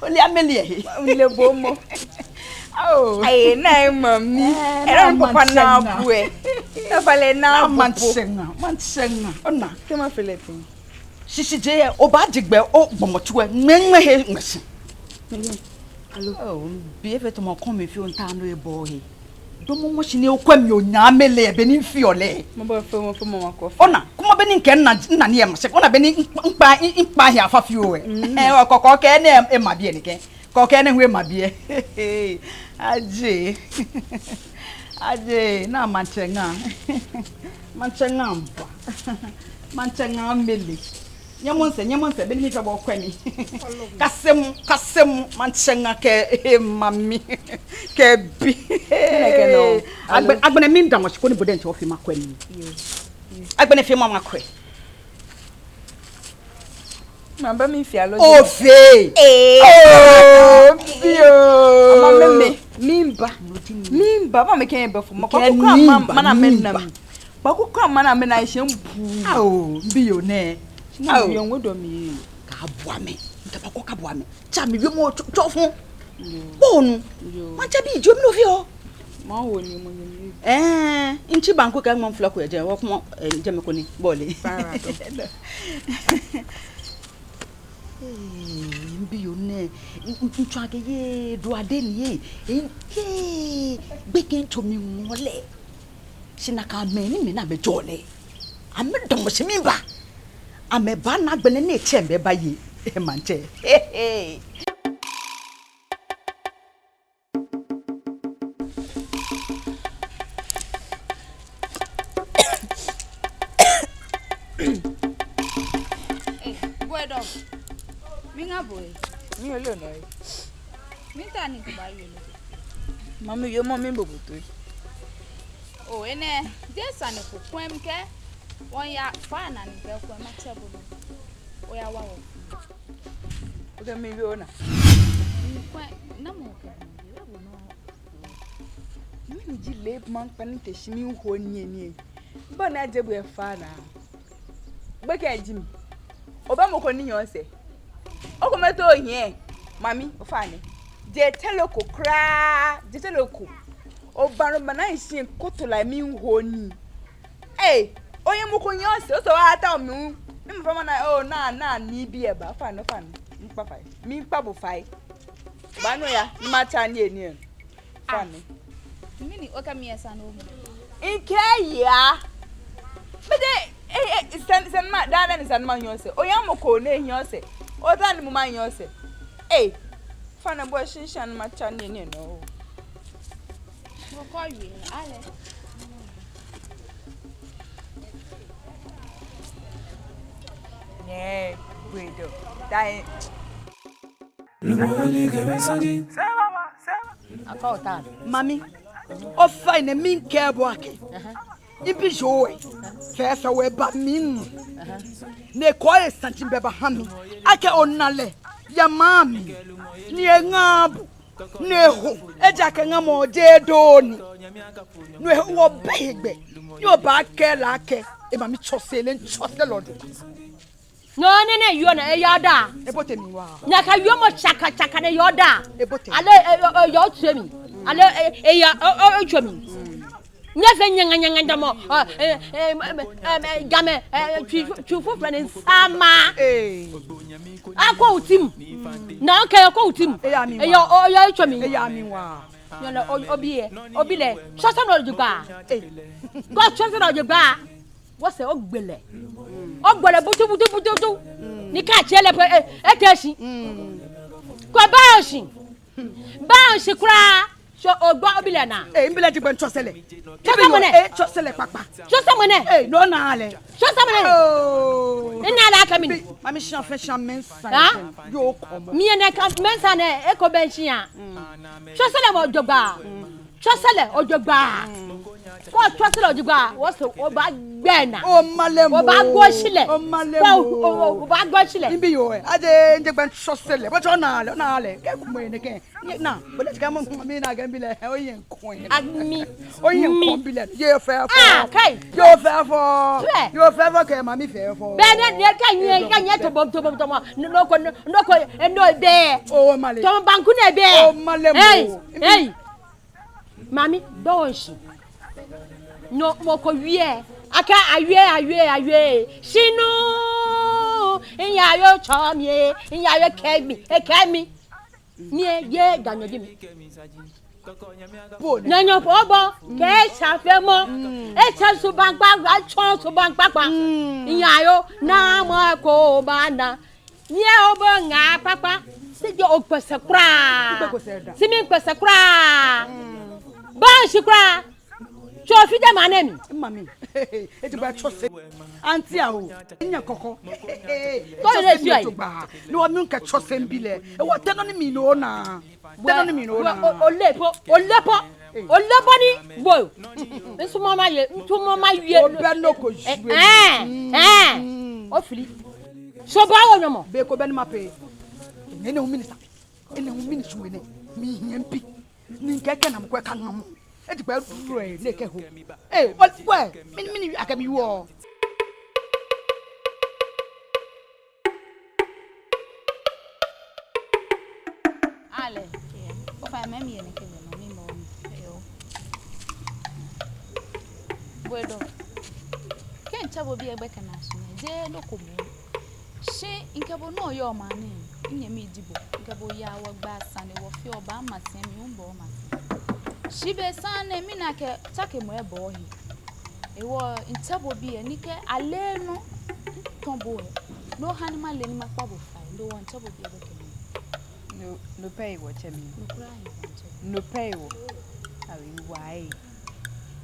Ole Amele ehe. Ole bo mɔ. Ao. Ayi, na mami. Ɛɛ, na papa na bue. Na fale na bue. Maŋtsɛ ŋa, maŋtsɛ ŋa. Ona. Te mafee lɛ tɛŋŋ? Shishijee lɛ, obaajie gbɛ ogbɔmɔtso lɛ, ŋmɛŋmɛ he ŋmɛshi. Alo. Oo, mibi efee tamɔ okɔ mi fioo, ntaoɔ nɔ ebɔ he. Damɔ mɔ shi ni okwɛ mi onyɛ Amele be ni mifeɔ lɛ. Mabɔ fɛɛ mɔ fɛɛ mɔ makɔ. Ona, kwɛmɔ bɔ ni mikɛ mina, mina ni ema shi. Ona bɔ ni mikpa, mikpa, mikpa he afa fioo lɛ. Mm. Ɛɛ, okɔkɔ kɛ ni ema biɛ nɛkɛ. Kɔkɔ kɛ ni hu ema biɛ. Ajɛ. Ajɛ, na maŋtsɛ ŋa. Maŋtsɛ ŋa mba. Maŋtsɛ ŋa Amele. Nyɛmɔ misɛɛ, nyɛmɔ misɛɛ, bɔ ni mifee bɔ okwɛ mi. Kasemɔ, kasemɔ, maŋtsɛ ŋa kɛ, ee, mami, kɛ bi. Nɛkɛ nɔ. Agbe-, agbɛnɛ midamɔ shi koni bo diɛŋtsɛ ofee makwɛ mi. Yoo. Agbɛnɛ fee ma makwɛ. Maba mifee aloo. Ofee. Ee. Oo, bioo. Ama mɛmɛ, miba. Miba, mami kɛ bɛ fo. Makɔ kukura ma, mana mɛna mi. Kpaako kura mana mɛna ishe mbu. Ao, mibi yoo nɛ. Ao. Yoo ŋwɛi dɔ mi. Kaabua mi. Nta kpaako kaabua mi. Tsa mi yoo mɔ tsɔ, tsɔ fun. Yoo. Bo onu. Yoo. Maŋtsɛ bi jio mi nɔ fioo. Mawo ni mɔ ni mi. Ɛɛ, mitsi banku kɛ ŋmɔ flɔ ko yɛ jɛmɛ, wɔkwɛmɔ, ɛɛ, jɛmɛ koni bɔ ole. Fara dɔ. Ee, mibi yoo nɛ. N, n, ntsɔ akɛ yɛ do ade ni yɛ. Ee, yɛ. Gbekɛ ntso mi ŋɔ lɛ. Shi nakai mɛi ni mina amɛjɔɔ lɛ, amɛdamɔ shi miba. Amɛbaana agbɛnɛ ni etsɛ amɛbaye. Ee, maŋtsɛ. Ee, bue dɔ. Miŋa bo ee. Mi ole nɔ ee. Mita ni kuba yɛ nɔ. Mami, yoo mɔ mi bobo toi. Oo, enɛ, jeee sane ko kwɛmɔ kɛ. Wɔya faa naa ni kɛ kwɛmɔ matsɛ bo nɔ. Oyawa wɔ. Okɛ mi wie ona. Kwɛ, namɔ okɛ mi wie bo nɔ. Mɛni ji lɛ maŋkpa ni te shi miho nii nɛɛ. Bɔ ni ajɛ bo yɛ faa naa. Gbekɛ ji mi. Obɛ mɔ ko ni hiɔ sɛɛ. Okomɛi too hiɛ. Mami, ofainɛ. Jeee tɛlɛ ko kwraa. Jeee tɛlɛ ko. Obaanu mana ishin kotola miho nii. Ee, oyɛ mɔ ko hiɔ sɛɛ, osɔ wa ta omi. Ni mifama na, oo, na, na, ni bi eba. Ofainɛ, ofainɛ. Mikpa fai. Mikpa bo fai. Baanu ya, ni matsa nii nɛɛ. Fani. Mɛni okɛ mi yɛ sane omli? Mikɛɛ ya. Bete, ee, ee, sane, sane ma, daa, daa ni sane ma hiɔ sɛɛ. Oya mɔ ko ni hiɔ sɛɛ. Ota ni mɔ ma hiɔ sɛɛ. Ee. Fani bo shishi ni matsa nii nɛɛ nɔ. Mɔ ko yɛ, ale. Nɛɛ, gbedo. Daa. Akɔ ota. Mami, ofainɛ mikɛɛ bo akɛ. Mibi yoo lɛ, fɛɛ fɛɛ wɛ ba mi nɔ. Ni ekɔ esaji bɛ baha mi. Akɛ ona lɛ, yɛ maŋ mli. Ni eŋa bo. Ni eho, ejaakɛ ŋamɔ jeee doo ni. Ni eho wɔbɛ hegbɛ. Ni obaakɛɛ lɛ akɛ, emami tsɔse lɛ, tsɔse lɛ ojogbaŋŋ. Nɔ nɛɛ nɛɛ yɔɔ nɛɛ, eyɔɔ daa. Ebote mi waa. Nyɛkɛ yɔɔmɔ tsaka tsaka nɛɛ yɔɔ daa. Ebote. Ale, e, e, e, yɔɔ tsɛ mi. Ale, e, e, yɔɔ, o, o, o, tsɛ mi. Nyɛfee nyɛŋa nyɛŋa damɔ. Ɔ, e, e, e, e, e, Gamɛi, e, e, Twi, Twi fuflɛ ni nsama. Ee. Akɔ otim. Na okɛ akɔ otim. Eya mi waa. Eyɔɔ, o, yɔɔ tsɛ mi. Eya mi waa. Nyɛlɛ, o, obi yɛ, obi lɛ. Tsɔse lɛ ojogbaŋŋ. Ee. Kɔ tsɔse lɛ ojogbaŋŋ. Wɔsɛɛ ogbe lɛ. Ogbe lɛ butu, butu, butu, butu. Ni kaatsɛ lɛ pɛ, e, ete shi. Kɔ baashi. Baashi kwraa. So ogbɔ obi lɛ naa. Ee, mibi lɛ ji gbɛ, ntsɔse lɛ. Tsɔse mɔ nɛ. Ee, tsɔse lɛ kpakpa. Tsɔse mɔ nɛ. Ee, no naa lɛ. Tsɔse mɔ nɛ. Oo. Ena lɛ akɛ mɛni. Mami, shia fɛɛ shia mɛnsa. Ha? Yoo kɔmɔ. Mi enɛ ka mɛnsa nɛ, eko bɛ shia. Tsɔse lɛ mɔ ojogbaŋŋ. Tsɔse lɛ ojogbaŋŋ. Kɛ otsɔse lɛ ojogbaŋŋ, wɔsɛɛ obaagbɛ naa. Omale mo. Obaagbo shi lɛ. Omale mo. Kɛ o, o, o, obaagbo shi lɛ. Mibi yoo ɛ. Ajɛ, mijɛ gbɛ mitsɔse lɛ. Bo tsɔ naa lɛ, naa lɛ. Kɛ kumɔ yɛ nɛkɛ. Naa, bo lɛ tsika mɔ, mɔ mi naa kɛ mibi lɛ. Oye nko yɛ. Ami. Oye nko mibi lɛ. Yoo fɛfɛo. Ah, kai. Yoo fɛfɛo. Yoo fɛfɛo kɛ mami fɛfɛo. Bɛ nɛ, nɛ kɛ nyɛ, kɛ nyɛ tobom, tobom, tobom. Nɔ ko, nɔ ko, nɔ bɛ. Omale. Tobom banku nɛ bɛ. Omale mo. Hey, hey. Mami, dɔn shi. Nɔ mɔ ko wie. Akɛ awie, awie, awie. Shinu. Miyawie tsɔɔ mi, miyawie kɛ mi, ekɛ mi. Miye Ga nyɔji mi. Nyanyɔ po bɔ, kɛ esa fe mɔ. Esa subaŋ kpakpa, tsɔ subaŋ kpakpa. Miyawie, namɔ ko baana. Nyɛ obɔ ŋa kpakpa. Shi jɛ okpɛsɛ kwraa. Shi mikpɛsɛ kwraa. Bɔ shi kwraa. Tsɔ fi jɛ maŋ nɛɛ mli. Mami. Ejogbaŋŋ tsɔse. Auntie awo. Nyɛ kɔkɔ. Tɔ lɛ tsɔse fi ayi. Ejogbaŋŋ. Ni wɔ mikɛ tsɔse mibi lɛ. Ewo tɛ nɔ ni mino naa. Tɛ nɔ ni mino naa. Ole po. Ole po. Ole po ni. Bo. Misumɔɔ maye. Misumɔɔ maye. Obɛ nɔ ko juu. Eh, eh. Ofili. Sɔba wo nyɔmɔ. Be ko bɛ ni mapɛ. Nɛnɛ o minister. Enɛ hu mini tsu enɛ, mihiɛ mibi. Ni mikɛɛ kɛ namɔ ko eka ŋamɔ. Ejogbaŋŋ eduru lɛ, ni ekɛho. Ee, wɔ, wɔ, mini, mini, akɛ mi wɔ. Ale. Ofainɛ, mɛɛ miyɛ nɛkɛ gbɛ nɔ, mimɔ mi. Yoo. Bo edɔ. Kɛ mitsɛ bo biɛ gbɛkɛ naa su nɛɛ, jeee nɔ ko mɔ. Shi mikɛ bo nɔ yɔɔ maŋ nɛɛ, minyɛmi ji bo. Mikɛ bo yaa wɔgbaa sane, wɔfeɔ baa masɛi, mi hu mibɔɔ masɛi. Shi be sane nɛɛ mina akɛ tsakemɔ ebɔ ohe. Hewɔ mitsɛ bo biɛ ni kɛ ale nɔ, mitɔ bo lɛ, no ha ni male ni makpa bo fai. No hewɔ mitsɛ bo biɛ gbɛkɛ nɔ. No, no pɛ hewɔ otsɛ mi. No kwraa hewɔ mitsɛ bo. No pɛ hewɔ. Awo, ewa ee.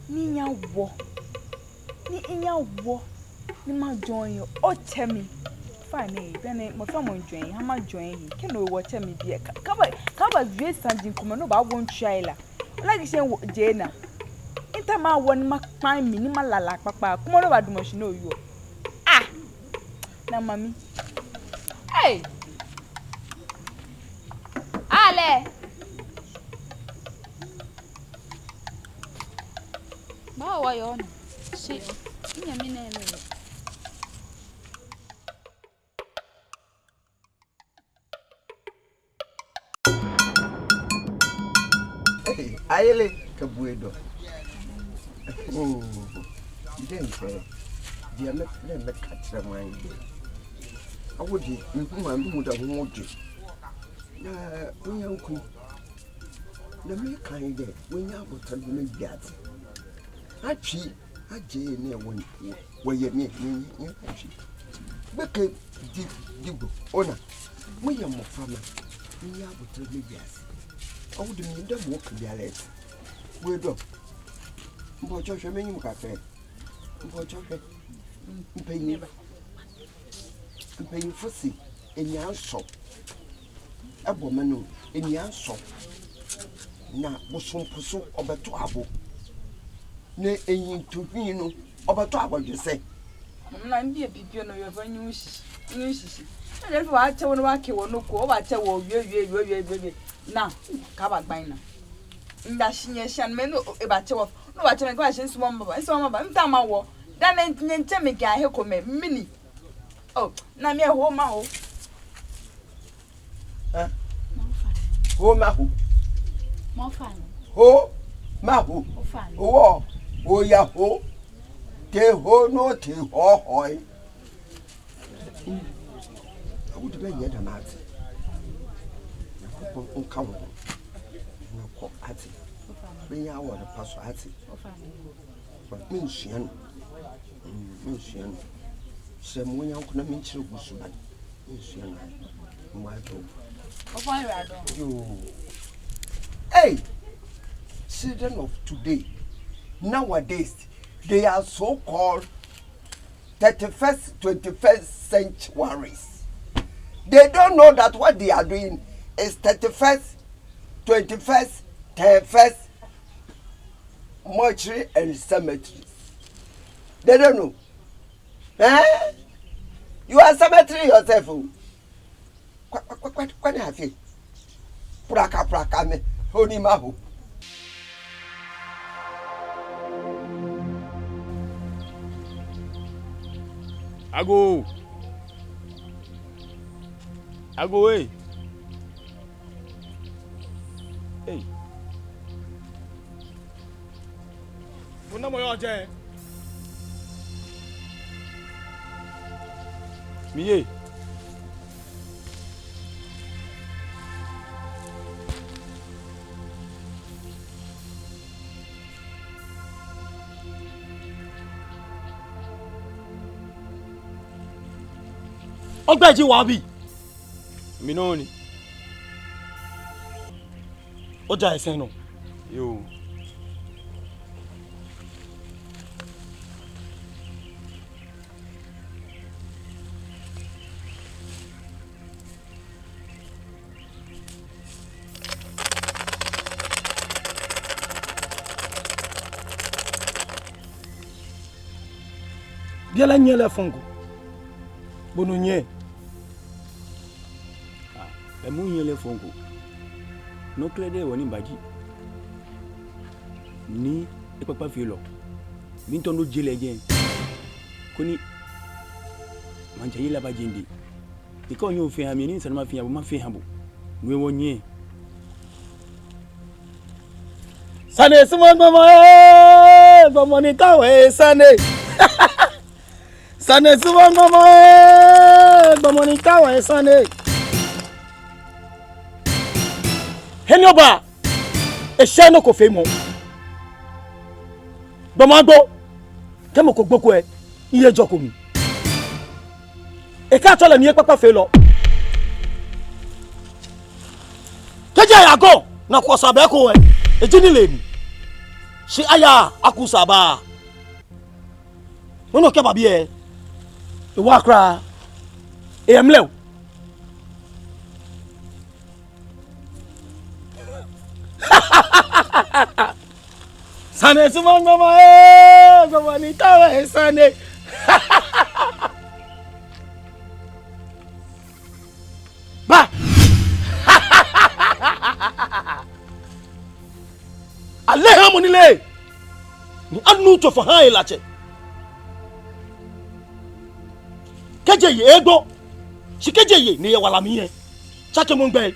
Ni minya wɔ. Ni minya wɔ. Ni majoin otsɛ mi. Fine, bianɛ mɔ fɛɛ mɔ join, ha majoin he. Kɛ no hewɔ otsɛ mi biɛ. Ka, kaba, kaba wie saji komɛi ni obaawo mitsui la. Ole akɛ shi wɔ jɛ naa. Mitaoɔ mawo ni makpa mli ni malala kpakpa. Kwɛmɔ ni obaadamɔ shi ni oyɔɔ. Ah! Naa mami. Hey! Ale. Baa wɔyɔɔ nɔ. Shi. Minyɛmi nɛɛ lɛ. Ayele kɛ bo edɔ. Oo, jɛi ŋkpɛ. Diɛ mɛ, mɛ, mɛi katsɛrɛ maŋ yi. Awo di, miku maŋ bi mu da hu mɔ di. Na, oya ŋku. Na mɛi kaŋ yi dɛ, wɔnya abotare mɛi biate. Atsi. Ajie nɛɛ wɔ, wɔyɛ mɛi, mɛi, mɛi, mɛi, atsi. Gbekɛ di, di gbo, ona. Mɔ yɛ mɔ fama. Miya bo tɛlɛ mɛi biase. Awo di mi ndɛ mɔ kɛ bialɛ. Wɛ dɔ. Mbɔ tsɔ hwɛ mɛi nyim kakɛ. Mbɔ tsɔ hwɛ. Mpɛ nyi. Mpanyinfo se, eni ansɔ. Ebɔ mɛnɔ, eni ansɔ. Na bosom po so ɔbɛto abo. Na eyi nto hwii no, ɔbɛto abɔdwesɛ. Mama na mbi ebi bi no yɛ fɔ nyu shishi, nyu shishi. Ɛna fɔ wa kyɛ wɔ no wa kɛ wɔ no ko, wa kyɛ wɔ wie, wie, wie. Na, ka ba gban na. Nda shi nyɛ shi an mɛ no, e ba kyɛ wɔ. No ba kyɛ mɛ, ka ba shi nsumɔ mba, nsumɔ mba, nta ma wɔ. Da na nyɛ nkyɛ mɛ kɛ ahe ko mɛ, mini. Oh, na mi ho ma ho. Eh? Ho ma ho. Ho ma ho. Owɔ, oya ho. Te ho no te ho hoi. Awo di bɛ nyɛ da na ate. Na kɔkɔ nka wo. Na kɔ ate. Bɛ nya wɔ da pa so ate. Minsua no. Mm, minsua no. Sɛ mo nya nko na menkyerɛ gu so ba. Minsua no. Mo ato. Yo. Hey! Children of today, nowadays, they are so-called thirty-first, twenty-first centuries. They don't know that what they are doing is thirty-first, twenty-first, ten-first. Mortuary and cemetery. They don't know. Eh? You are cemetery yourself o. Kwa, kwa, kwa, kwa, kwa ni hafi. Praka, praka me. Oni maho. Agoo. Agoo, eh. Hey. Bo namɔ yɔɔ jɛi? Miye. Ogbɛi ji Waobii? Mi nɔŋŋ ni. Oja esɛŋ nɔ? Yoo. Biɛ lɛ nyɛ lɛ fɔŋ ko. Bo nɔ nyɛ. Ah, emu nyɛ lɛ fɔŋ ko. Nɔ krɛdɛɛ hewɔ ni miba ji ni ekpakpa fee lɔ. Miitao ni oje lɛ jɛi. Koni maŋtsɛ yi lɛ aba je midɛŋ. Ni kɛ onyɛ ofee oha mi, ni esa ni mafee oha bo, mafee oha bo. No hewɔ nyɛ. Sane sumɔɔɔ gbɔmɔ ee, gbɔmɔ ni taoɔ esane. Sane sumɔɔɔ gbɔmɔ ee, gbɔmɔ ni taoɔ esane. He ni oba, eshɛɛɛ nɔ ko feemɔ. Gbɔmɔ agbo, kɛ mɔ ko gboko lɛ, ehe jɔko mli. Ekɛɛ atsɔ lɛ ni ekpakpa fee lɔ. Kɛji aya gɔ ni aku osaa bɛ ko lɛ, eji nilee ni. Shi ayaaa, aku osaa baaa. Nɔ ni okɛba biɛ, ewaaa kwraa. Eyɛ mlɛo. Sane sumɔɔɔ gbɔmɔ ee, gbɔmɔ ni taoɔ esane. Ba! Alɛ ha mɔ nilee, ni anu tsofa ha helatsɛ. Kɛji eye egbo, shi kɛji eye ni eyɛ wala mli lɛ, tsakemɔ gbɛi.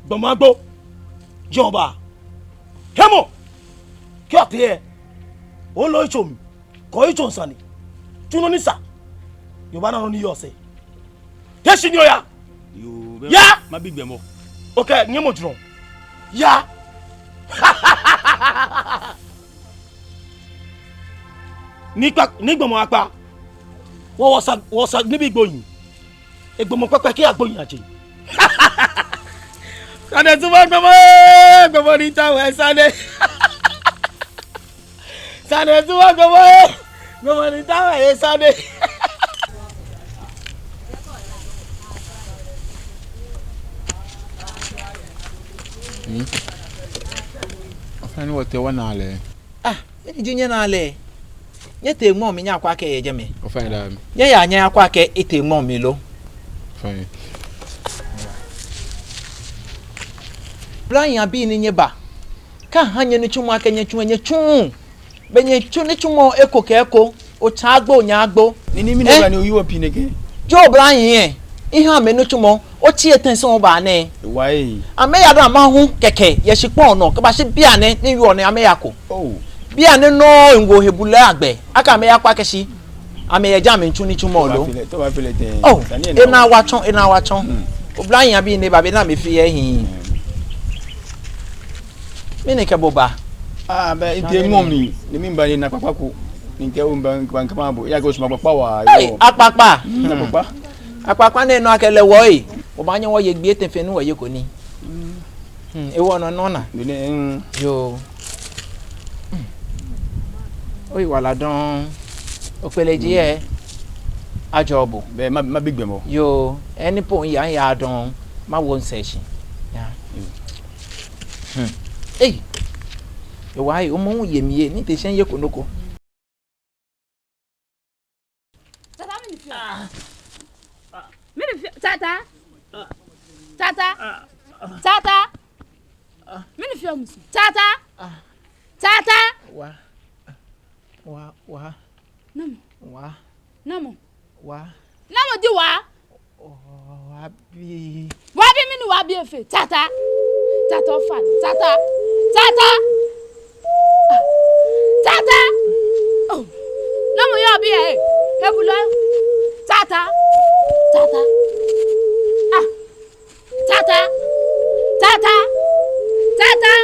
Gbɔmɔ agbo, jɔɔ ba. Hemɔ, kɛ otee lɛ, olɔ yitso mli, kɔ yitso sane. Tsu nɔ ni sa, ni obaana nɔ ni yɔɔ sɛɛ. Te shi ni oya. Yoo, bɛ. Ya! Mabi gbɔmɔ. Okay, nyɛmɔ jurɔ. Ya! Ni kpa, ni gbɔmɔ akpa. Wɔ, wɔsaa, wɔsaa nibii gbohii. Egbɔmɔ kpakpa kɛ agbohii aje. Sane sumɔɔɔ gbɔmɔ ee, gbɔmɔ ni taoɔ esane. Sane sumɔɔɔ gbɔmɔ ee, gbɔmɔ ni taoɔ esane. Hmm. Ofainɛ, wɔtee wɔna lɛ. Ah, mɛni ji nyɛnaa lɛ? Nyɛtee ŋmɔ mli nyɛyakwɛ akɛ eyɛ jɛmɛ. Ofainɛ, daa mli. Nyɛyaa nyɛyakwɛ akɛ etee ŋmɔ mli lo. Ofainɛ. Oblahii abii ni nyɛba. Kɛ aha nyɛ nitsumɔ akɛ nyɛtsu, nyɛtsuuu. Bɛ nyɛtsu nitsumɔ eko kɛ eko. Otsɛ agbo, onyɛ agbo. Ni, ni, mi nɛ, eh? Oblahii ni oyiwɔ pii nɛkɛ. Joo, oblahii lɛ, eha amɛ nitsumɔ, otsi etɛ sɔŋŋ oba nɛɛ. Why? Amɛya dɔŋŋ amɛhu kɛkɛ yɛ shikpɔŋ nɔ, kɛbashi bianɛ ni yɔɔ nɛɛ amɛyako. Oh. Bianɛ nɔŋŋ miwo he bulɛ agbɛ akɛ amɛyakwɛ akɛ shi amɛyɛ jɛmɛ miitsu nitsumɔ lo. Tɔ ba fɛlɛ, tɔ ba fɛlɛ tɛŋŋ. Oh, ena wa tsɔ, ena wa tsɔ. Hmm. Oblahii abii ni eba, bɛ ni amɛfee yɛ hiɛ. Hmm. Mɛni kɛ bo ba? Ah, bɛ mitee ŋmɔ mli, ni miba ni mina kpakpa ko. Ni mikɛɛ miba, miba mikɛba bo. Ejaakɛ osumɔɔ kpakpa waa. Hey, yoo. Akpakpa. Mm, akpakpa. Akpakpa nɛɛ nɔ akɛ lɛ wɔye. Obaanyɛ wɔye gbii etɛ fɛɛ ni wɔyeko nii. Mm. Hmm, ewɔ nɔ nɔ na. Bene, mm. Yoo. Hmm. Oyiwala dɔŋŋ. Okpeleji, mm, yɛ. Ajɔɔ bo. Bɛ ma, mabi gbɔmɔ. Yoo. Eni po miya, miya dɔŋŋ. Mawo misɛɛ shi. Ya. Mm. Ei! Ewa ei, omɔ hu yɛ mli ei, ni te shɛŋ ye ko nɔ ko. Tata, mɛni feɔ? Mɛni feɔ? Tata. Tata. Tata. Mɛni feɔ musu? Tata. Tata. Wa. Wa, wa. Namɔ? Wa. Namɔ? Wa. Namɔ ji wa? Oh, Wabi. Wabi, mɛni Wabi efee? Tata. Tata, ofainɛ. Tata. Tata. Tata. Oh. Namɔ yɔɔ biɛ ei? Ebulɔ. Tata. Tata. Ah. Tata. Tata. Tata.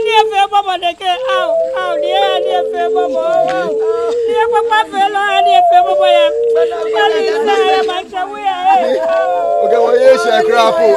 Ni efee bɔbɔ nɛkɛ, ao, ao, ni efee bɔbɔ, ao. Ni ekpakpa fee lɔ, ni efee bɔbɔ ya. Kpali sa ya ma tsa wu ya, eh, ao. Okɛ wɔ ye shɛ kra po.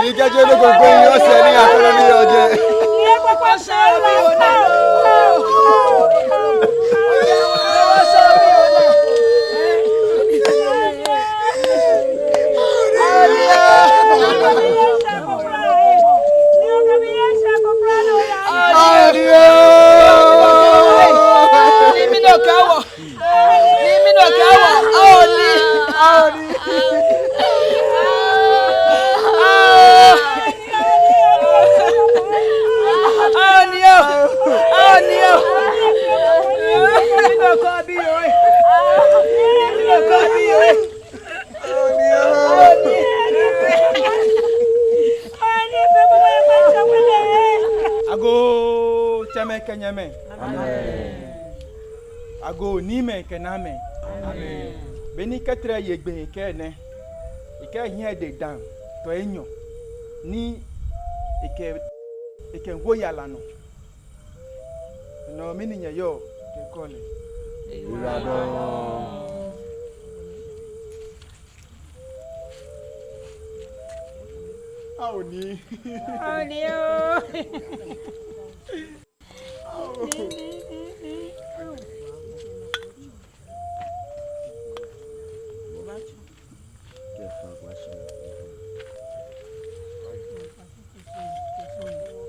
Ni kɛjɛ nɔ ko gbɛ yɔ sɛɛ ni akɔnɔ ni yɔɔ jɛi. Agoo tsɛmɛi kɛ nyɛmɛi. Amen. Agoo niimɛi kɛ naamɛi. Amen. Beni kɛtrɛ ye gbɛ kɛ nɛ, ekɛ hiɛ de dan tɔ enyɔ ni ekɛ, ekɛ wo yara nɔ. No mɛni nyɛyɔɔ kɛkɔ lɛ? Ao ni. Ao ni oo.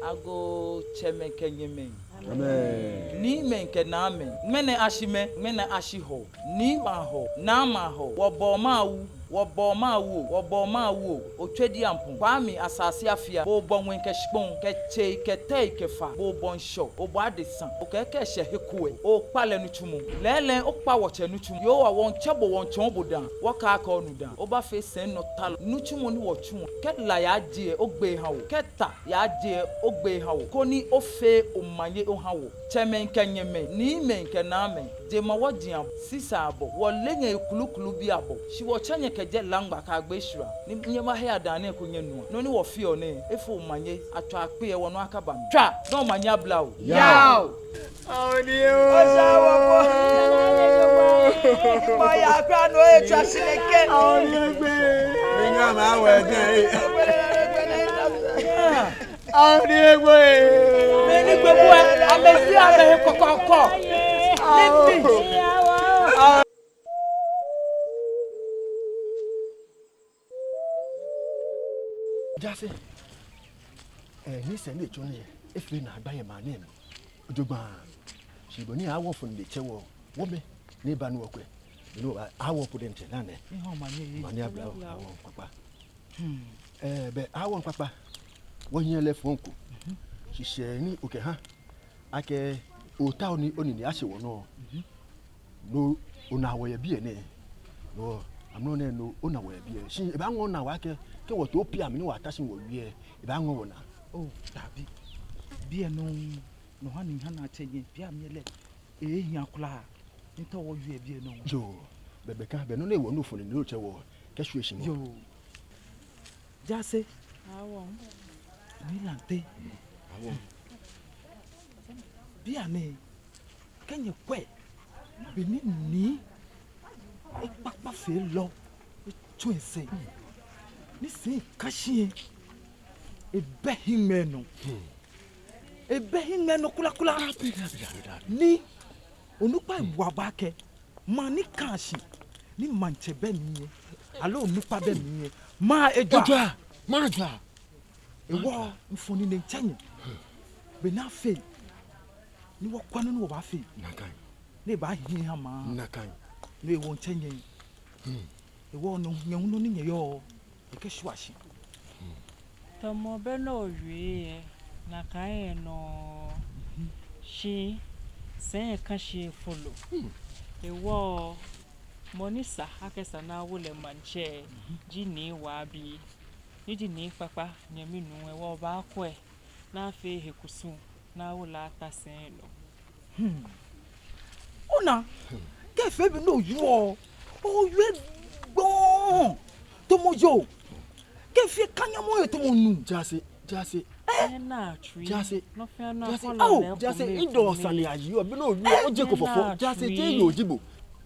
Agoo tsɛmɛi kɛ nyɛmɛi. Amen. Niimɛi kɛ naamɛi. Ŋmɛnɛ ashi mɛɛ, ŋmɛnɛ ashi Hɔɔ. Niimɛi a-Hɔɔ, naamɛi a-Hɔɔ, wɔbɔɔ mawu, wɔbɔɔ mawu oo, wɔbɔɔ mawu oo, Otswedi Ampɔŋ, Kwami Asase Afia, bo obɔ ŋwɛi kɛ shikpɔŋ, kɛ tsei, kɛ tɛi, kɛ faa, bo obɔ ŋshɔ, obɔ adesa, okɛɛ kɛ eshɛ he ko lɛ, okpa lɛ nitsumɔ. Lɛɛlɛŋ okpa wɔtsɛ nitsumɔ. Yehowa, wɔmiitsɛ bo, wɔmiitsɔɔ bo daa, wɔkaaa akɛ onu daa. Obaafee sɛinɔtalɔ. Nitsumɔ ni wɔtsuɔ, kɛ la yaje lɛ, ogbee oha wɔ. Kɛ ta yaje lɛ, ogbee oha wɔ. Koni ofee omanye oha wɔ. Tsɛmɛi kɛ nyɛmɛi, niimɛi kɛ naamɛi, jemawɔji abɔ, sisai abɔ, wɔleee nyɛ he kulukulubii abɔ, shi wɔtsɛ nyɛ kɛjɛ Laŋma kɛyagbe Shira, ni nyɛbahe adaŋ nɛɛ koni nyɛnu. Nɔ ni wɔfeɔ nɛɛ, efee omanye, atswa akpe lɛ wɔnɔ akaba mli. Tswa, ni omanye abla o. Yao! Ao ni oo. Osa wɔ ko. Mɔ ya kra no e tswa shi nɛkɛ. Ao ni egbe. Minyɛ ma wɛ jɛ e. Ao ni egbe. Mɛni gbɛ ko e, amɛsi amɛhe kɔkɔɔkɔ. Ao. Jaase, eh, ni sɛɛ ni etsɔ nɛɛ, efee naagba yɛ maŋ nɛɛ mli jogbaŋŋ. Shi bɔ ni awo fɔŋ lɛ tsɛ wɔ, wɔmɛ, ni ba ni wɔkwɛ. Ni wɔba, awo po diɛŋtsɛ naa nɛ. Ni hɔɔ omanye. Omanye abla o, awo kpakpa. Hmm. Ɛɛ, bɛ awo kpakpa. Wɔhiɛ lɛ fɔŋ ko. Shishɛ ni okɛha akɛ otao ni onine ashe wɔnɔ. No ona wɔ yɛ biɛ nɛɛ. No amrɔ nɛɛ no ona wɔ yɛ biɛ. Shi ebaaŋɔɔ onaa waa akɛ, kɛ wɔto pia mli ni wɔta shi wɔwie, ebaaŋɔɔ wɔnaa. Oo, dabi. Biɛ nɔŋŋ, no ha ni ha ni atsɛ nyɛ, pia mli lɛ, ehiaaa kwraa. Ni tao wɔwie biɛ nɔŋŋ. Yoo, bɛ bɛ ka, bɛ nɔ ni wɔ nɔ fɔŋ ni no tsɛ wɔ, kɛ shwie shi mɔ. Yoo. Jaase. Awo. Nii Lante. Awo. Bianɛ, kɛ nyɛkwɛ, be ni nii ekpakpafeelɔ etsɔ esɛɛ, ni sɛɛ ka shi lɛ, ebɛ hiŋmɛi nɔ. Ebɛ hiŋmɛi nɔ kwraa kwraa. Ni onukpai wa ba kɛ, maŋ ni ka shi ni maŋtsɛ bɛ mli lɛ, aloo onukpa bɛ mli lɛ, maŋ ejwa. Ejwa, maŋ ejwa. Hewɔ mifɔɔ nine mitsɛ nyɛ, be ni afee, ni wɔkwɛ nɔ ni wɔbaafee. Nakai. Ni ebaahi ha maŋ. Nakai. No hewɔ mitsɛ nyɛ. Hewɔ no nyɛ hu nɔ ni nyɛyɔɔ, nyɛkɛshwia shi. Tamɔ bɛ nɔ owie lɛ, nakai nɔŋŋ. Shi sɛɛ ka shi efolo. Hewɔ mɔ ni sa akɛ esa ni awo lɛ maŋtsɛ ji Nii Wabi. Ni ji nii kpakpa nyɛmi nuu. Hewɔ obaakwɛ ni afee he kusum ni awo lɛ ata sɛi lɛ nɔ. Hmm. Ona, kɛ efee bɔ ni oyɔɔ, oyɔɔ gbɔŋ. Tamɔ yoo. Kɛ efee kanyamɔ yɛ tamɔ nuu. Jaase, Jaase. Jaase. Jaase. Ao, Jaase, idɔ sane ayi, obi no oyɔɔ, oje ko fɔfɔ. Jaase, jeee yoo ji bo.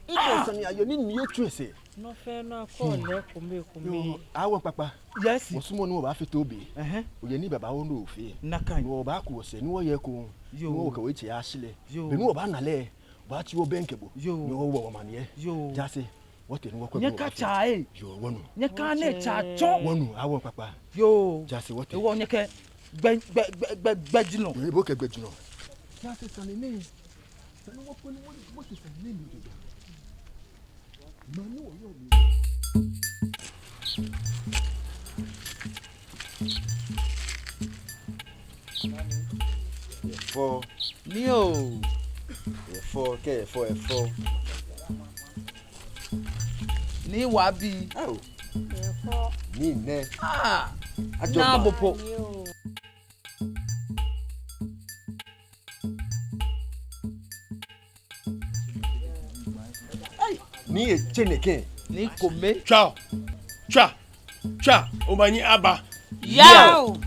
Idɔ sane ayi, ni nii etsu esɛɛ. Nɔ fɛɛ nɔ akɔ lɛ kome kome. Yoo, awo kpakpa. Yes. Wɔsumɔɔ ni wɔbaafee too be. Ɛhɛɛ. Oyɛ nii babaoo ni ofee. Nakai. Ni wɔbaaku wɔsɛɛ, ni wɔye eko. Yoo. Ni wɔkɛ wɔtsɛ ashi lɛ. Yoo. Be ni wɔbaana lɛ, wɔbaatsi wɔbɛŋkɛ bo. Yoo. Ni wɔwo wɔmaniɛ. Yoo. Jaase, wɔtee ni wɔkwɛ. Nyɛkatsa ee. Yoo, wɔnu. Nyɛkane tsa tsɔ. Wɔnu, awo kpakpa. Yoo. Jaase, wɔtee. Hewɔ nyɛkɛ gbɛ, gbɛ, gbɛ, gbɛ, gbɛjianɔ. Yoo, bo kɛ gbɛjianɔ. Jaase, sane nɛɛ. Sane wɔkɔ ni wɔ, wɔte sane nɛɛ mli jogbaŋŋ. Efɔ. Nii oo. Efɔ, kɛ efɔ, efɔ. Nii Wabi. Ao. Efɔ. Nii nɛ. Ah. Ajɔ naa bo po. Nii oo. Nii etsɛ nɛkɛ. Nii kome. Tswa, tswa, tswa, omanye aba. Yao.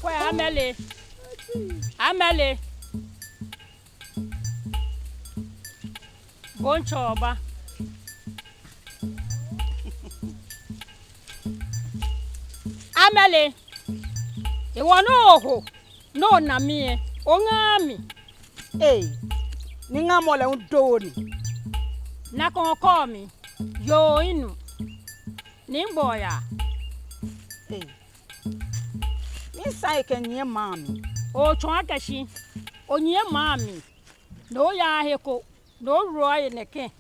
Kwɛ, Amɛle. Amɛle. Bo ŋtsɔ ba. Amɛle. Ewɔ nɔ oho. Nɔ ona mi lɛ, oŋa mi. Ee, ni ŋamɔ lɛ ŋdɔ ni. Nakai okɔ mi, yoo inu. Ni ŋgbɔ ya. Ee, ni sa ekɛ nyiɛ maŋ mli. Otsɔɔ akɛ shi, onyiɛ maŋ mli. Ni oya he ko, ni owula ye nɛkɛ.